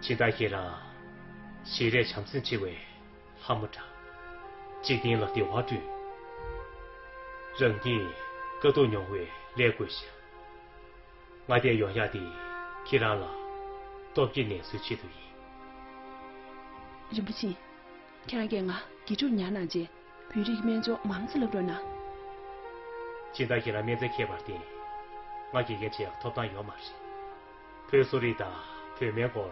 སྦྱིན་བདག་ཁྱེད་རང་ཞལ་རས་བྱམས་སེམས་ཆེ་བའི་ལྷ་མོ་འདྲ། འཇིག་རྟེན་ལ་བདེ་བ་བསྐྲུན། རང་གིས་དཀའ་སྡུག་མྱོང་བའི་ལས་དགོས་ཤག་ང་འདིར་ཡོང་ཡག་དེ་ཁྱེད་རང་ལ་སྟོབས་ཀྱིས་ནན་གསོའི་ཆེད་དུ་ཡིན། རིན་པོ་ཆེ། ཁྱེད་རང་གིས་ང་དགེ་ཕྲུག་ཉར་གནང་རྗེས་བོད་རིགས་སྨན་སྦྱོང་མང་ཙམ་བསླབ་རོགས་གནང་། སྦྱིན་བདག་ཁྱེད་རང་སྨན་རྩིས་མཁས་པར་བརྟེན། ང་དགེ་རྒན་བྱེད་ཡག་ཐོབ་ཐང་ཡོད་མ་རེད། བོད་གསོ་རིག་དང་བོད་སྨན་སྐོར་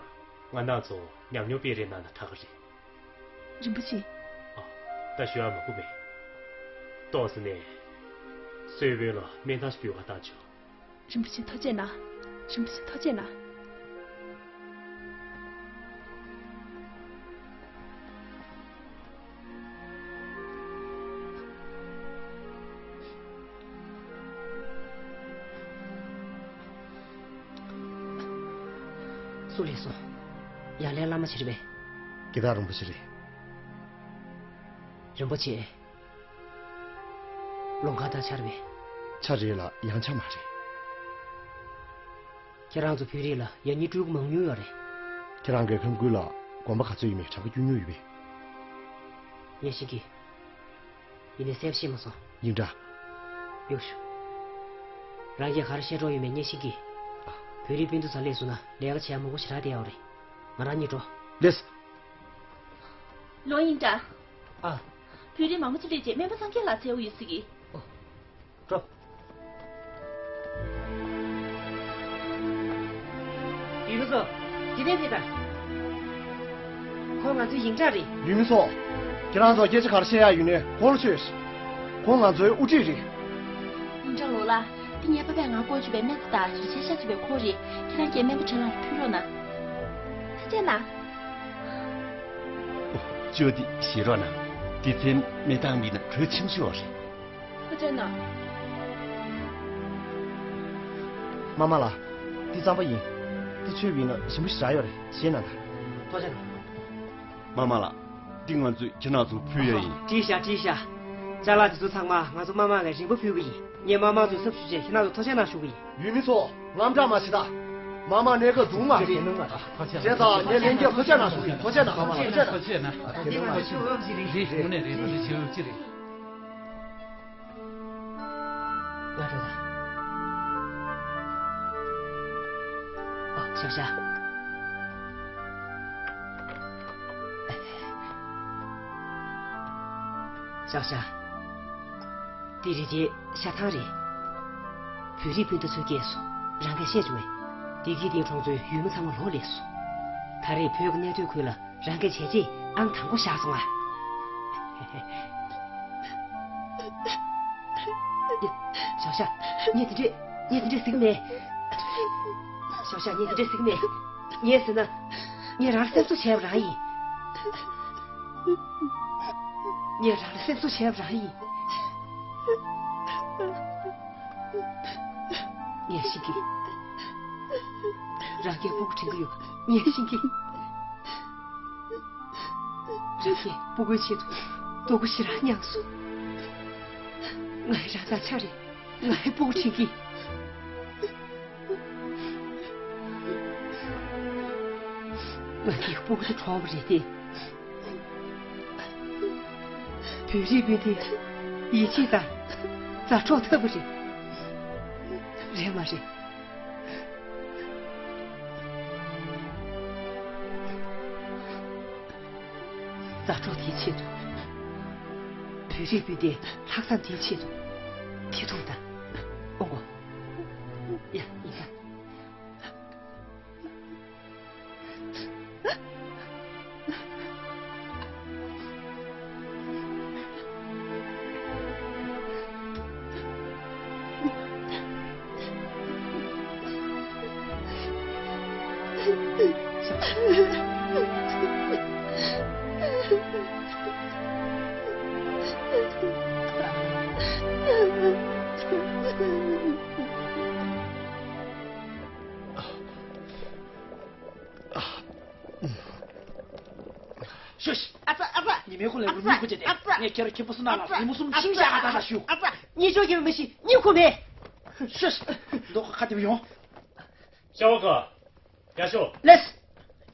ང་རང་ཚོ་ཉམས་མྱོང་སྤེལ་རེས་གནང་ན་དྲག་གི་རེད། རིན་པོ་ཆེ། ཨ། ད་ཞུ་ཡག་མང་པོ་མེད། ཏོག་ཙམ་ནས་གསོལ་དཔོན་ལ་སྨན་ཐང་ཞིག་འབུལ་བ་བཏང་ཆོག་རིན་པོ་ཆེ་ཐུགས་རྗེ་གནང་། རིན་པོ་ཆེ་ཐུགས་རྗེ་གནང་། སུ་ལས་སོང་། ཡར་ལས་བླ་མ་ཆེ་རེད་པས། དགེ་རྒན་རིན་པོ་ཆེ་རེད། རིན་པོ་ཆེ། ལོང་ཁ་དང་ཆར་བས། ཆ་རེད་ལ་ཡང་ཆ་མ་རེད། ཁྱེད་རང་ཚོ་བོད་རིགས་ལ་ཡ་ཉི་སྤྲུལ་སྐུ་མང་ཉུང་ཡོད་རེད། ཁྱེད་རང་གི་ཁམས་ཁུལ་ལ་དགོན་པ་ག་ཚོད་ཡོད་མེད་དྲན་པ་སྐྱུར་མྱོང་ཡོད་པས། ངས་ཤེས་ཀྱི། ཡིན་ནའི་གསལ་པོ་ཤེས་མ་སོང་། ཡིན་འདྲ། ཡོད་ཤོག་རང་གིས་ག་རེ་བཤད་འགྲོ་ཡོད་མེད་ངས་ཤེས་ཀྱི། བོད་རིགས་སྤུན་ཟླ་ཚོ་སླེབས་སོང་ན་ལས་ཀ་བྱེད་ཡག་མང་པོ་ཞེ་དྲག་བསྡད་ཡོད་རེད། ང་རང་གཉིས་འགྲོ། ལེས། ལོ་ཡིན་འདྲ། ཨ། བོད་རིགས་མང་པོ་ཅིག་སླེབས་རྗེས་སྨན་པ་སངས་རྒྱས་ལགས་བཙལ་དགོས་ཡོད་ཟེར་གི། ཨོ། འགྲོ། ཡུལ་མི་ཚོ། འདི་ནས་ཕེབས་དང་། ཁོང་ང་ཚོའི་ཡིན་གྲངས་རེད། ཡུལ་མི་ཚོ། ཁྱེད་རང་ཚོ་སྐད་ཆ་ག་རེ་བཤད་ཡག་ཡོད་ནའི་གོང་ལ་ཤོད། ཁོང་ང་ཚོའི་དབུ་ཁྲིད་རེད། ཡིན་གྲངས་ལོ་ལ། འདི་ངའི་པ་ཕས་ང་བསྐོས་བཅུག་པའི་སྨན་རྩིས་དང་རིག་བྱེད་ཤ་ཆེ་བའི་ཁོང་རེད། ཁྱེད་རང་གིས་སྨན་པ་ཁྲེན་ལགས་ལ་ཕུལ་རོགས་གནང་། ཐུགས་རྗེ་གནང་། ཨོ། བཅོས་ཏེ་བཞེས་རོགས་གནང་། སྡེ་ཚན་མེ་བཏང་བ་ཡིན་ན་གྲོས་ཆེན་པོ་ཞིག་ཡོད་རེད། ཐུགས་རྗེ་གནང་། མ་མ་ལགས། འདི་གཙང་པ་ཡིན། འདི་བཅོས་པ་ཡིན་ན་ཞིམ་པོ་ཞེ་དྲག་ཡོད་རེད། བཞེས་གནང་དང་། ཐུགས་རྗེ་གནང་། མ་མ་ལགས། འདི་ང་ཚོས་ཁྱེད་རང་ཚོར་ཕུལ་ཡ་ཡིན། བྲིས་ཤག་བྲིས་ཤག་ཅ་ལག་དེ་ཚོ་ཚང་མ་ང་ཚོ་མ་མ་ལ་རིམ་པ་ཕུལ་གི་ཡིན། ངས་མ་མ་ཚོའི་ཚབ་ཞུས་བྱས་ཁྱེད་རང་ཚོར་ཐུགས་རྗེ་གནང་ཞུ་གི་ཡིན། ཡུལ་མི་ཚོ། དངངས་སྐྲག་མ་བྱེད་དང་། མ་མ་གནས་སྐབས་སྡུག་བསྔལ་རེད། བྱས་ཙང་ངས་ལན་རྒྱབ་ཐུགས་རྗེ་གནང་ཞུ་གི་ཡིན། ཐུགས་རྗེ་གནང་། མ་མ་ལགས། ཐུགས་རྗེ་གནང་། ཐུགས་རྗེ་གནང་། རེད། དངོས་གནས་རེད། ཐུགས་རྗེ་ཆེ་ཡོད་ཀྱི་རེད། ང་འགྲོ་ད། ཨ། ཤག་ཤག་ཤག་ཤག་འདི་རི་རྗེ་ཤ་ཐང་རེད། བོད་རིགས་སྤུན་ཟླ་ཚོའི་སྐད་སོ། རང་གིས་བཤད་བྱུང་བས། བདེ་སྐྱིད་ལྡན་གྲོང་ཚོའི་ཡུལ་མི་ཚང་མ་ལོག་སླེབས་སོང་། ད་རེས་བོད་ཀྱི་གནས་སྡོད་ཁུལ་ལ་རང་གིས་བྱས་རྗེས་ཨང་དང་པོ་བཞག་སོང་ང་། ཤག་ཤག་ངས་དེ་འདྲས། ངས་དེ་འདྲས་ཟེར་གྱི་མེད། ཤག་ཤག་ངས་དེ་འདྲས་ཟེར་གྱི་མེད། ངས་ཟེར་ན། ངས་རང་ལ་སེམས་གསོ་བྱས་པ་རང་ཡིན། ངས་རང་ལ་སེམས་གསོ་བྱས་པ་རང་ཡིན། ངས་ཤེས་ཀྱི། རང་གིས་སྤུ་གུ་དྲན་གྱི་ཡོད། ངས་ཤེས་ཀྱི། རང་གིས་སྤུ་གུའི་ཆེད་དུ་སྡུག་པོ་ཞེ་དྲག་མྱངས་སོང་། ང་ཡི་རང་ཐག་ཆོད་རེད། ང་ཡི་སྤུ་གུ་དྲན་གྱི། ང་གི་སྤུ་གུ་དེ་གྲོངས་པ་རེད་དེ། བོད་རིགས་སྤུན་ཟླའི་ཡིད་ཆེས་དང་མཛའ་གྲོགས་ཐོབ་པ་རེད། རེད་མ་རེད། མཛའ་གྲོགས་དེའི་ཆེད་དུ། བོད་རིགས་སྤུན་ཟླའི་ལྷག་བསམ་དེའི་ཆེད་དུ། ཐེ་ཐུང་དང་། ཨོ་གོ། ཡ། ཡིན་ད། ཤོད། ཨ་ཙ། ཨ་ཙ། ཉི་མའི་ཁོག་ལས་རུ་མིའི་ཁོག་ཅེས་ཏེ། ཨ་ཙ། ངས་ཁྱེད་རང་ཁྱེད་པོ་སུ་ན་ལ། ཨ་ཙ། རི་མོ་གསུམ་ཤིང་བཞག་ག་ད་ལ་ཞུ། ཨ་ཙ། གཉིད་ཆོག་གི་མི་ཤི་གཉིད་ཁུག་མེད། ཤོད། མདོག་ཁ་དེ་བ་ཡོང་། ཤ་བ་ཁ། རྒྱ་ཤོ། ལེས།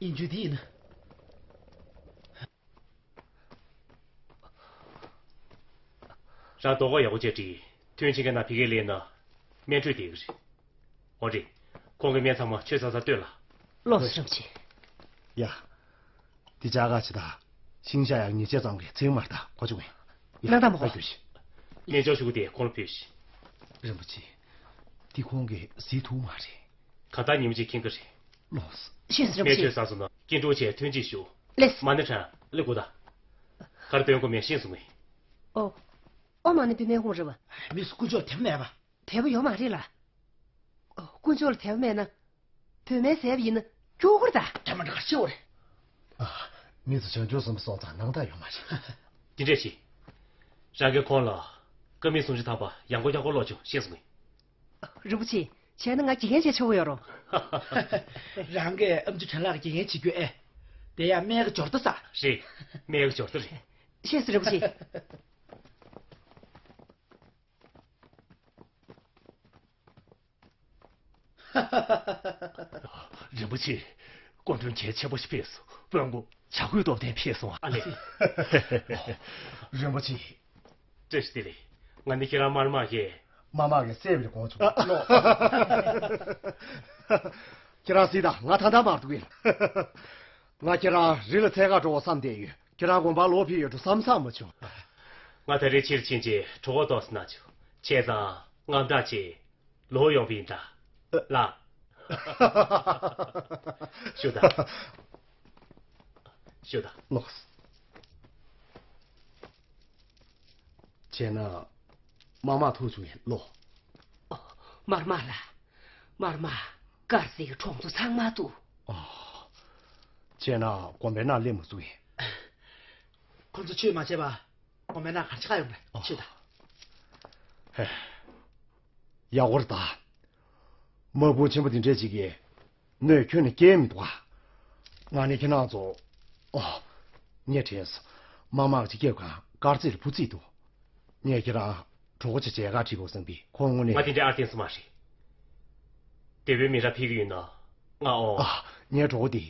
ཡིན་རྒྱུ་དེ་ཡིན། རང་རྡོག་ཁ་ཡག་པོ་བྱས་བྲིས། ཐོན་ཆེན་གྱི་ནང་ཕ་གིར་སླེབས་ན་སྨན་འཕྲོད་བསྡད་ཀྱི་རེད། འོ་རེད། ཁོང་གི་སྨན་ཚང་མ་ཁྱོད་ཚ་ཚ་སྟོན་ལ། ལགས་སོ་རིན་པོ་ཆེ། ཡ། འདི་ཅག་ག་ཅི་ད། ཤིང་ཤ་ཡག་ཉེས་ཆད་ཙམ་གྱི་ཚིག་མར་ད་གོ་བཅུག་ཡིན། ཡ། སྣང་དག་མ་གོ། ཨ་རྒྱུ་ཞིག་རྣལ་འབྱོར་ཞུ་གི་དེ་ཁོང་ལ་ཕུལ་ཞིག་རིན་པོ་ཆེ། འདི་ཁོང་གིས་གཟིགས་ཐུབ་མ་རེད། གང་ལྟར་ཉིན་མོ་གཅིག་མཁྱེན་གྱི་རེད། ལགས་སོ། ཤེས་སོང་རིན་པོ་ཆེ། སྨན་བཅོས་ཚར་སོང་ན་སྐྱིད་འགྲོ་བྱས་ཐོན་ཅིག་ཞུ། ལེས། མ་ཎི་ཁྲ་ལེ་གོ་ད། གར་སྟོན་གོ་མེད་ཤེས་སོང་ངས། ཨོ། ཨོ་མ་ཎི་བུད་མེད་ཁོང་རེད་བ། མི་སུ་དཀོན་མཆོག་དད་པ་མེད་པ། དད་པ་ཡོད་མ་རེད་ལ། ཨོ། དཀོན་མཆོག་ལ་དད་པ་མེད་ན། བུད་མེད་ཟེར་བ་ཡིན་ན་སྐྱོ་གུར་ད། དྲ་མ་འདྲ་ག་ཤེས་བ་རེད། ཨ། མི་ཚོ་བྱང་ཆུབ་སེམས་པ་སོང་ཙང་སྣང་དག་ཡོད་མ་རེད། འདི་འདྲས་བྱེད། རང་གིས་ཁོང་ལ་ཀ་མད་སུམ་ཅུ་ཐམ་པ་ཡང་སྐོར་ཡང་སྐོར་ཀློག་བྱུང་ཤེས་སོང་ངས། རིན་པོ་ཆེ། བྱས་ན་ང་དགེ་རྒན་བྱས་ཆོག་གི་ཡོད་རོ། རང་གིས་ཨ་མཆོག་ཁྲེན་ལགས་ཀྱི་དགེ་རྒན་བྱེད་རྒྱུ་ཨེ། དེ་ཡང་སྨན་གྱི་སྦྱོར་རྟ་ས། རེད། སྨན་གྱི་སྦྱོར་རྟ་རེད། ཤེས་སོང་རིན་པོ་ཆེ། རིན་པོ་ཆེ། སྐུ་མགྲོན་གལ་ཆེན་པོ་ཞིག་ཕེབས་སོང་། དཔོན་སྐུ། བྱ་རྒོད་སྟོབས་ལྡན་ཕེབས་སོང་། ཨ་ལེ། རིན་པོ་ཆེ། བཀྲ་ཤིས་བདེ་ལེགས། ང་ནི་ཁྱེད་རང་མར་མ་གིས། མར་མ་གིས་བསད་པའི་དགོངས་བྱུང་། ཨ། ལོ། ཁྱེད་རང་གཟིགས་དང་། ང་ད་ལྟ་མར་འདུག་ཡིན། ང་ཁྱེད་རང་རི་ལ་འཚོལ་གར་འགྲོ་བསམ་བསྡད་ཡོད། ཁྱེད་རང་དགོན་པར་ལོག་ཕེབས་ཡོད་འགྲོ་བསམ་བསམ་མ་བྱུང་། ང་ད་རེས་ཕྱིར་ཕྱིན་ཆད་གྲོད་ཁོག་ལྟོགས་སོང་ན་ཆོག་བྱས་ཙང་དངངས་སྐྲག་བྱས། ལོག་ཡོང་བ་ཡིན་ད། ལགས། ཞུ་ད། ཞུ་ད། ལགས། བྱས་ན། མར་མ་ཐུག་བྱུང་ཡིན་ལོ། མར་མ་ལགས། མར་མ། དཀར་མཛེས་ཀྱི་གྲོང་ཚོ་ཚང་མ་འདུག་ཨོ། བྱས་ན་དགོན་པའི་ནང་སླེབས་མ་བཅུག་ཡིན། ཁོ་ཚོ་ཆོས་མ་བྱས་པ་ཁོ་མེད་ན་གར་ཆགས་ཡོང་པས། ཨོ། ཆོས་དང་། ཧེ། ཡག་པོ་རེད་ད། དམག་དཔུང་ཆེན་པོ་དེ་འདྲས་ཅིག་གིས་གནོད་ཁྱོན་ནས་སྐྱེལ་མི་འདུག་ག་ང་ནི་ཁྱེད་རང་ཚོ། ཨོ། ངས་དྲན་སོང་། མ་མང་ཅིག་སྐྱེལ་གང་དཀར་རྩེ་ལ་བུ་བརྩིས་འདུག་ངས་ཁྱེད་རང་གྲོགས་པོ་ཆེ་མཇལ་ཁ་ཁྲིད་དགོས་བསམ་པས་ཁོང་དངོས་གནས། ང་དེ་འདྲའི་ཨར་བསྟན་སུ་མ་རེད། དེ་བས་མི་ར་ཕེབས་ཀྱི་ཡོད་ན་ང་ཨོ། ཨ། ངའི་གྲོགས་པོ་དེ་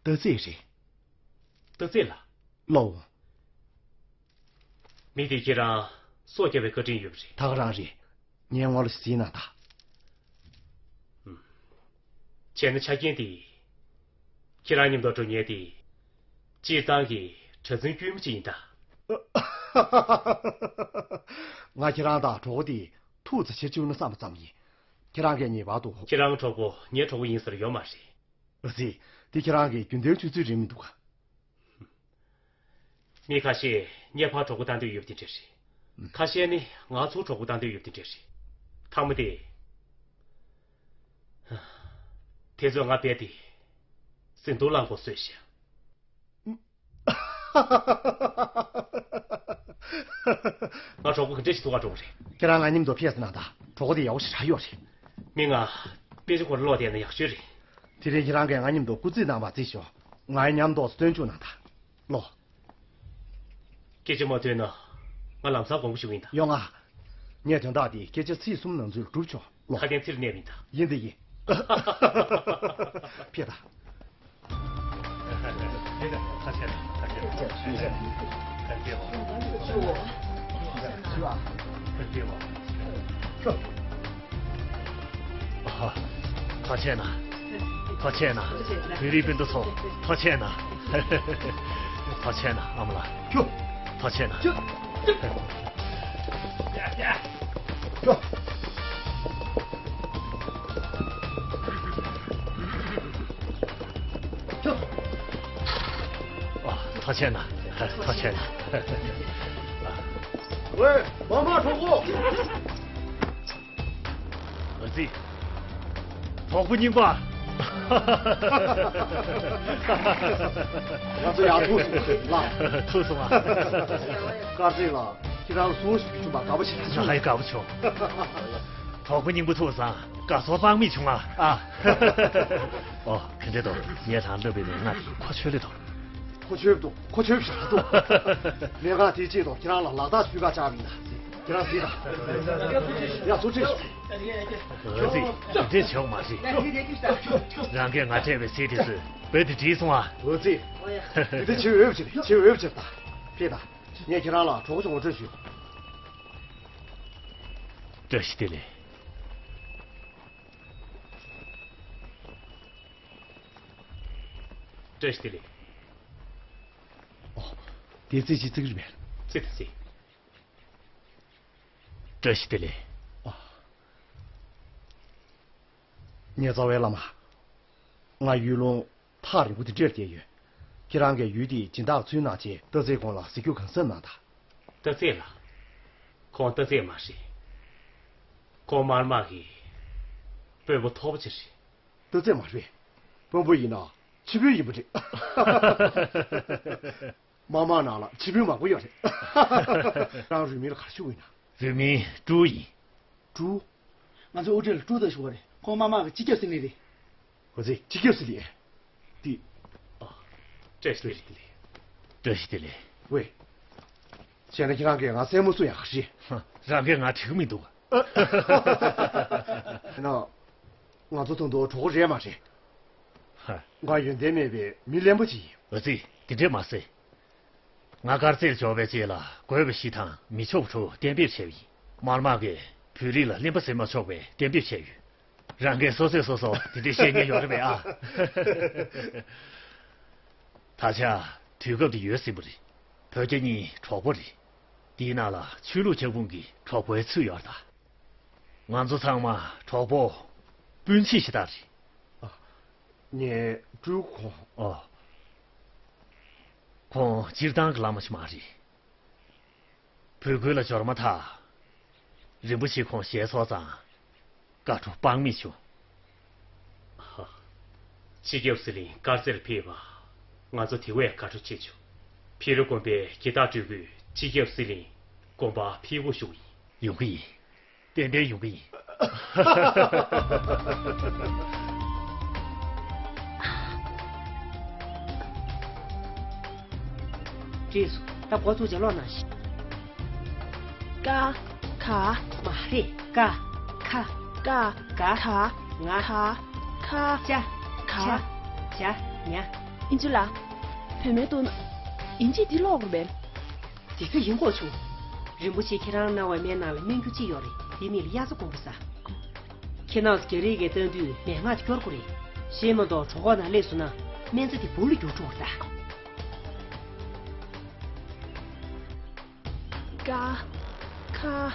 རྟ་རྩེ་རེད། རྟ་རྩེ་ལ། ལོ། མི་དེ་ཁྱེད་རང་སྲོག་སྐྱོབ་པའི་བཀའ་དྲིན་ཡོད་པ་རེད། ད་ག་རང་རེད། ངས་ངོ་ལ་གཟིགས་ན་ད། བྱས་ན་ཆ་རྐྱེན་དེ། ཁྱེད་རང་མཉམ་དུ་འགྲོ་མཁན་དེ། སྤྱིར་བཏང་གི་གྲྭ་བཙུན་དཀྱུས་མ་ཅིག་ཡིན་ད། ང་ཁྱེད་རང་དང་གྲོགས་པོ་དེ་ཐུག་ཙམ་ཕྱིར་བཅུག་ན་བསམ་པ་ཙམ་ཡིན། ཁྱེད་རང་གིས་ངེས་པར་དུ། ཁྱེད་རང་གྲོགས་པོ་ངའི་གྲོགས་པོ་ཡིན་ཟེར་ཡོད་མ་རེད། ཨ་ཙི། དེ་ཁྱེད་རང་གི་རྒྱུན་ལྡན་ཆུ་ཚོད་རེད་མི་འདུག་ག་མི་ཁ་ཤས་ངའི་ཕར་གྲོགས་པོ་བཏང་འདོད་ཡོད་པ་དེ་འདྲ་རེད། ཁ་ཤས་ནི་ང་ཚོར་གྲོགས་པོ་བཏང་འདོད་ཡོད་པ་དེ་འདྲ་རེད། ཐ་མ་དེ། དེ་ཚོས་ང་རྦད་དེ་ཟིན་ཐོར་རླངས་འཁོར་བཟོས་ཤག་ང་གྲོགས་པོ་ག་འདྲ་ཞིག་ཐུག་ག་འགྲོ་གི་རེད། ཁྱེད་རང་ང་མཉམ་དུ་ཕེབས་སོང་ན་ད། གྲོགས་པོ་དེ་ཡག་པོ་ཞེ་དྲག་ཡོད་རེད། མི་ང་དཔེ་ཆ་ཁོ་ལ་ཀློག་བསྡད་ན་ཡག་ཤོས་རེད། དེ་རིང་ཁྱེད་རང་གིས་ང་མཉམ་དུ་སྐུ་རྩེད་གནང་བ་བརྩིས་ཤོག་ང་ཡི་མཉམ་དུ་སྟོན་བཅུག་གནང་ད། ལོ། སྐད་ཆ་མ་ཐོས་ན་ང་ལམ་སང་དགོངས་པ་ཞུ་གི་ཡིན་ད། ཡོང་ང་། ངས་དོན་དག་འདི་སྐད་ཆ་ཚིག་གསུམ་ནང་ཚུད་ལ་གྲུབ་ཆོག་ལོ། ཁ་དན་ཚིག་ལ་གནས་པ་ཡིན་ད། ཡིན་ད་ཡིན། ཕེབས་ད། ཕེབས་ད། ཁ་ཆེ་ད། ཁ་ཆེ་ད། ཁ་ཆེ་ད། ཁ་ཆེ་ད། ཁ་ཆེ་ད། ཨ། ཐུགས་རྗེ་གནང་། ཐུགས་རྗེ་གནང་། བོད་རིགས་སྤུན་ཟླ་ཚོ་ཐུགས་རྗེ་གནང་། ཐུགས་རྗེ་གནང་ཨ་མ་ལགས། ཁྱོད། ཐུགས་རྗེ་གནང་། ཁྱོད། ཁྱོད། ཁྱོད། ཨ། ཐུགས་རྗེ་གནང་། ཐུགས་རྗེ་གནང་། ཝེ། མ་མ་གྲོགས་པོ། ཨ་ཙི། གྲོགས་པོ་རྙིང་པ། ང་ཚོ་ཡར་ཐུག་སོང་ལགས། ཐུག་སོང་ཨ། དཀར་རྩེ་ལགས། ཁྱེད་རང་ལ་གསོལ་ཞིག་བྱུང་བ་དགའ་པོ་ཞིག་ང་ཧའི་དགའ་པོ་བྱུང་། གྲོགས་པོ་རྙིང་པ་ཐུག་སོང་། དགའ་ཚོར་དཔག་མེད་བྱུང་ཨ། ཨ། ཨོ། དེ་འདྲ་འདུག་ངས་རང་ལབ་པའི་ལས་ང་གོ་ཆོད་ལེ་འདུག་ཁོ་ཆོད་འདུག་ཁོ་ཆོད་བཞག་འདུག་ལས་ཀ་དེའི་ཆེད་དུ་ཁྱེད་རང་ལ་ལག་རྟགས་ཞུས་ཁ་བཅག་པ་ཡིན་ད། ཁྱེད་རང་གཟིགས་དང་། ཡ་ཚུར་ཁྲིད་ཤོག་འོ་ཙི། དེ་འདྲས་བྱེད་དགོས་མ་རེད། རང་གིས་ང་སྤྲད་པའི་གསེར་དེ་ཚོས་བོད་དེ་བྲིས་སོང་ཨ། འོ་ཙི། དེ་འདྲས་བྱེད་འོས་པ་ཅིག་རེད། བྱེད་འོས་པ་ཅིག་རེད་ད། ཕེབས་དང་། ངས་ཁྱེད་རང་ལ་གྲོགས་པོ་ཞིག་ངོ་སྤྲོད་ཞུ། བཀྲ་ཤིས་བདེ་ལེགས། བཀྲ་ཤིས་བདེ་ལེགས། ཨོ། དེ་རྩེད་ཅི་རྩེད་ཀྱི་རེད་པས། རྩེད་དང་རྩེད། བཀྲ་ཤིས་བདེ་ལེགས། ཨ། ངའི་རྩ་བའི་བླ་མ། ང་ཡུལ་ལུང་ཐག་རིང་པོ་དེ་འདྲར་བསྐྱལ་ཡོད། ཁྱེད་རང་གིས་ཡུལ་དེའི་སྦྱིན་བདག་ཚུལ་གནང་བྱས་རྟ་རྩེད་ཁོང་ལ་གཟིགས་རྒྱུ་གང་འཚམ་གནང་དང་། རྟ་རྩེད་ལགས། ཁོང་རྟ་རྩེད་མ་རེད། ཁོང་དམར་དམག་གི་དཔོན་པོ་མཐོ་པོ་ཅིག་རེད། རྟ་རྩེད་མ་རེད། དཔོན་པོ་ཡིན་ན་ཆེ་དཔོན་ཡིན་པ་རེད། དམག་དམངས་ནང་ལ་ཆེ་དཔོན་མང་པོ་ཡོད་རེད། རང་རུས་མིང་ལ་ག་རེ་ཞུ་དགོས་ཡིན་ན། རུས་མིང་ཀྲུའུ་ཡིན། ཀྲུའུ། ང་ཚོའི་དབུ་ཁྲིད་ལ་ཀྲུའུ་ད་ཞུ་བ་རེད། ཁོང་དམག་དམངས་ཀྱི་སྤྱི་ཁྱབ་ཟེར་ནི་རེད། འོ་ཙི། སྤྱི་ཁྱབ་ཟེར་ལེ། ཏི། ཨ། བཀྲ་ཤིས་བདེ་ལེགས། བཀྲ་ཤིས་བདེ་ལེགས། ཝེ། བྱས་ན་ཁྱེད་རང་གིས་ང་གསལ་མོ་གསུང་ཡག་ཤི། རང་གིས་ང་དྲན་གི་མི་འདུག་ན། ང་ཚོ་ད་དུང་གྲོགས་པོ་རེད་མ་རེད། ཧ། ང་ཡོན་ཏན་མེད་པའི་མི་གླེན་པ་ཅིག་ཡིན། འོ་ཙི། དེ་འདྲས་མ་ཟེར། ང་དཀར་རྩེར་འབྱོར་བའི་རྗེས་ལ་དགོས་པ་བཞི་དང་མི་ཆོག་པ་དྲུག་གཏན་འབེབས་བྱས་པ་ཡིན། དམར་དམག་གིས་བོད་རིགས་ལ་གླེན་པ་ཟེར་མ་ཆོག་པའི་གཏན་འབེབས་བྱས་ཡོད། རང་གིས་སོ་སོས་སོ་སོ་དེ་འདྲས་བཤད་མཁན་ཡོད་རེད་པས་ཨ། ད་ཆ་དུས་སྐབས་དེ་ཡོལ་ཟིན་པ་རེད། བོད་རྒྱ་གཉིས་གྲོགས་པོ་རེད། དེའི་ནང་ལ་ཆོས་ལུགས་ཁྱབ་ཁོངས་ཀྱི་གྲོགས་པོའི་ཚུད་ཡོད་རེད་ད། ང་ཚོ་ཚང་མ་གྲོགས་པོ་སྤུན་མཆེད་ཞེ་དྲག་རེད། ཨ། ངས་སྤྲུལ་སྐུ་ཁོང་། ཨོ། ཁོང་སྤྱིར་བཏང་གི་བླ་མ་ཞིག་མ་རེད། བོད་ཁུལ་ལ་འབྱོར་མ་ཐག་རིན་པོ་ཆེ་ཁོང་ཞལ་འཚོགས་ཙང་དགའ་སྤྲོ་དཔག་མེད་བྱུང་། ཧ། སྤྱི་ཁྱབ་ཟི་ལིང་དཀར་རྩེར་ཕེབས་པ་ང་ཚོ་དེ་བས་དགའ་སྤྲོ་ཆེ་བྱུང་ ཕི་ལོ་དགོན་པའི་དགེ་རྟག་སྤྲུལ་སྐུའི་སྤྱི་ཁྱབ་སྲིད་བློན་དགོན་པ་ཕེབས་དགོས་ཞུ་གི་ཡིན། ཡོང་གི་ཡིན། ཏན་ཏན་ཡོང་གི་ཡིན། བྲིས་སོང་། ད་འགོ་ཚུགས་རྗེས་ལོག་གནང་ཞིག་ཀ་ཁ་མ་རེད། ཀ་ཁ་ཀ་ཀ་ཁ་ང་ཁ་ཁ་ཅ་ཁ་ཅ་ཉ། ཨིན་ཇི་ལགས། བུད་མེད་འདུག་ན། ཨིན་ཇི་འདི་ཀློག་དགོས་པས། དེ་ཚོ་ཡིན་དགོས་བྱུང་། རིན་པོ་ཆེ་ཁྱེད་རང་གནང་བའི་སྨན་ནང་ལ་སྨན་རྒྱུ་གཅིག་ཡོད་རེད། དེ་མིག་ལ་གཡའ་རྩེ་དགོན་པ་ཟེར། ཁྱེད་རང་ཚོ་རྒྱ་རིགས་ཀྱིས་བལྟ་དུས་མན་ངག་དེ་སྐྱོར་དགོས་རེད། གཞན་མ་གཏོགས་གྲོད་ཁོག་ནང་སླེབས་སོང་ན་སྨན་རྩྭ་དེ་སྦུག་ལ་འགྱུར་འགྲོ་བ་རེད་ད། ཀ་ཁ་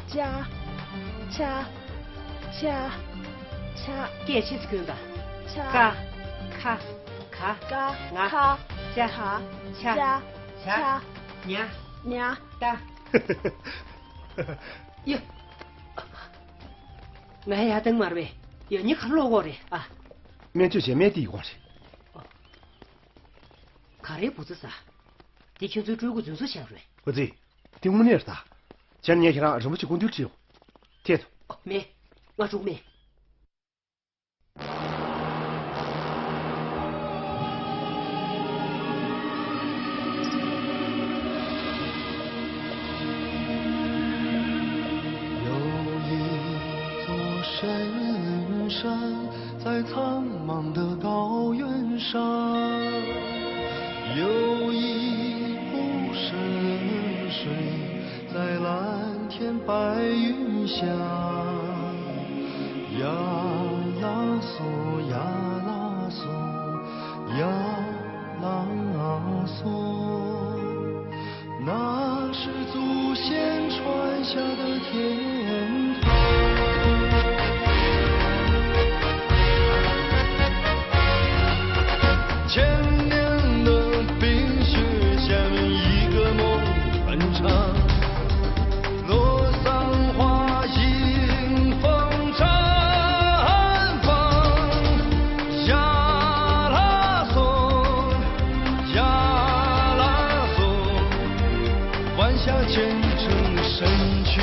ཅ་ཆ་ཆ་ཆ། སྐད་ཆེ་ཙམ་གྱོན་དང་། ཆ། ཀ་ཁ་ཁ་ཀ་ང་ཁ་ཅ་ཆ་ཆ་ཆ་ཆ་ཉ་ཉ་ད། ཡ། ང་ཡ་དང་མར་བས་ཡ་ཉི་ཁ་ལོ་གོ་རེད་ཨ། སྨན་བཅོས་བྱས་སྨན་དེ་ཡི་གོ་རེད། ག་རེ་བུ་ཚ་ས། དེ་ཁྱོད་ཚོའི་སྤྲུལ་སྐུ་རྫུན་བཟོ་བྱས་རེད། ཨ་ཙི། དེ་དངོས་གནས་རེད་ད། བྱས་ན་ངས་ཁྱེད་རང་རིན་པོ་ཆེ་སྐུ་མདུན་ཁྲིད་ཡོང་། ཐད་དོ། མེད། ང་འགྲོ་གི་མེད། 有一座深山，在苍茫的高原上，有一湖深水，在蓝天白云下。呀啦嗦，呀啦嗦，呀啦嗦。 那是祖先传下的天堂。千年的冰雪下面，一个梦很长。落桑花，迎风绽放。呀啦嗦， 呀啦嗦，弯下虔诚的身躯，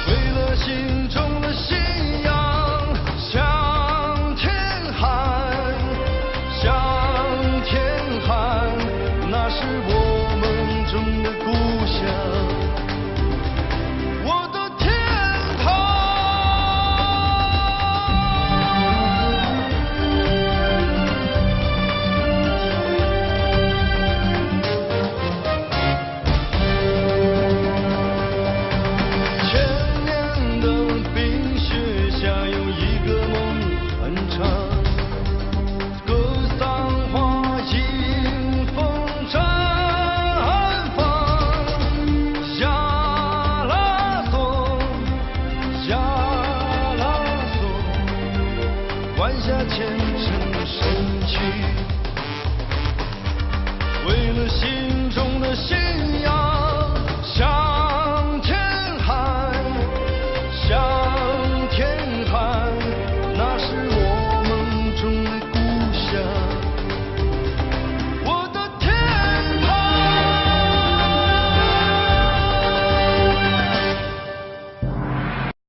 为了心中的信仰向天喊，向天喊，那是我们种的故乡。 我的天堂。千年的冰雪下，有一个梦很长。 格桑花迎风绽放。呀啦嗦，呀啦嗦，弯下虔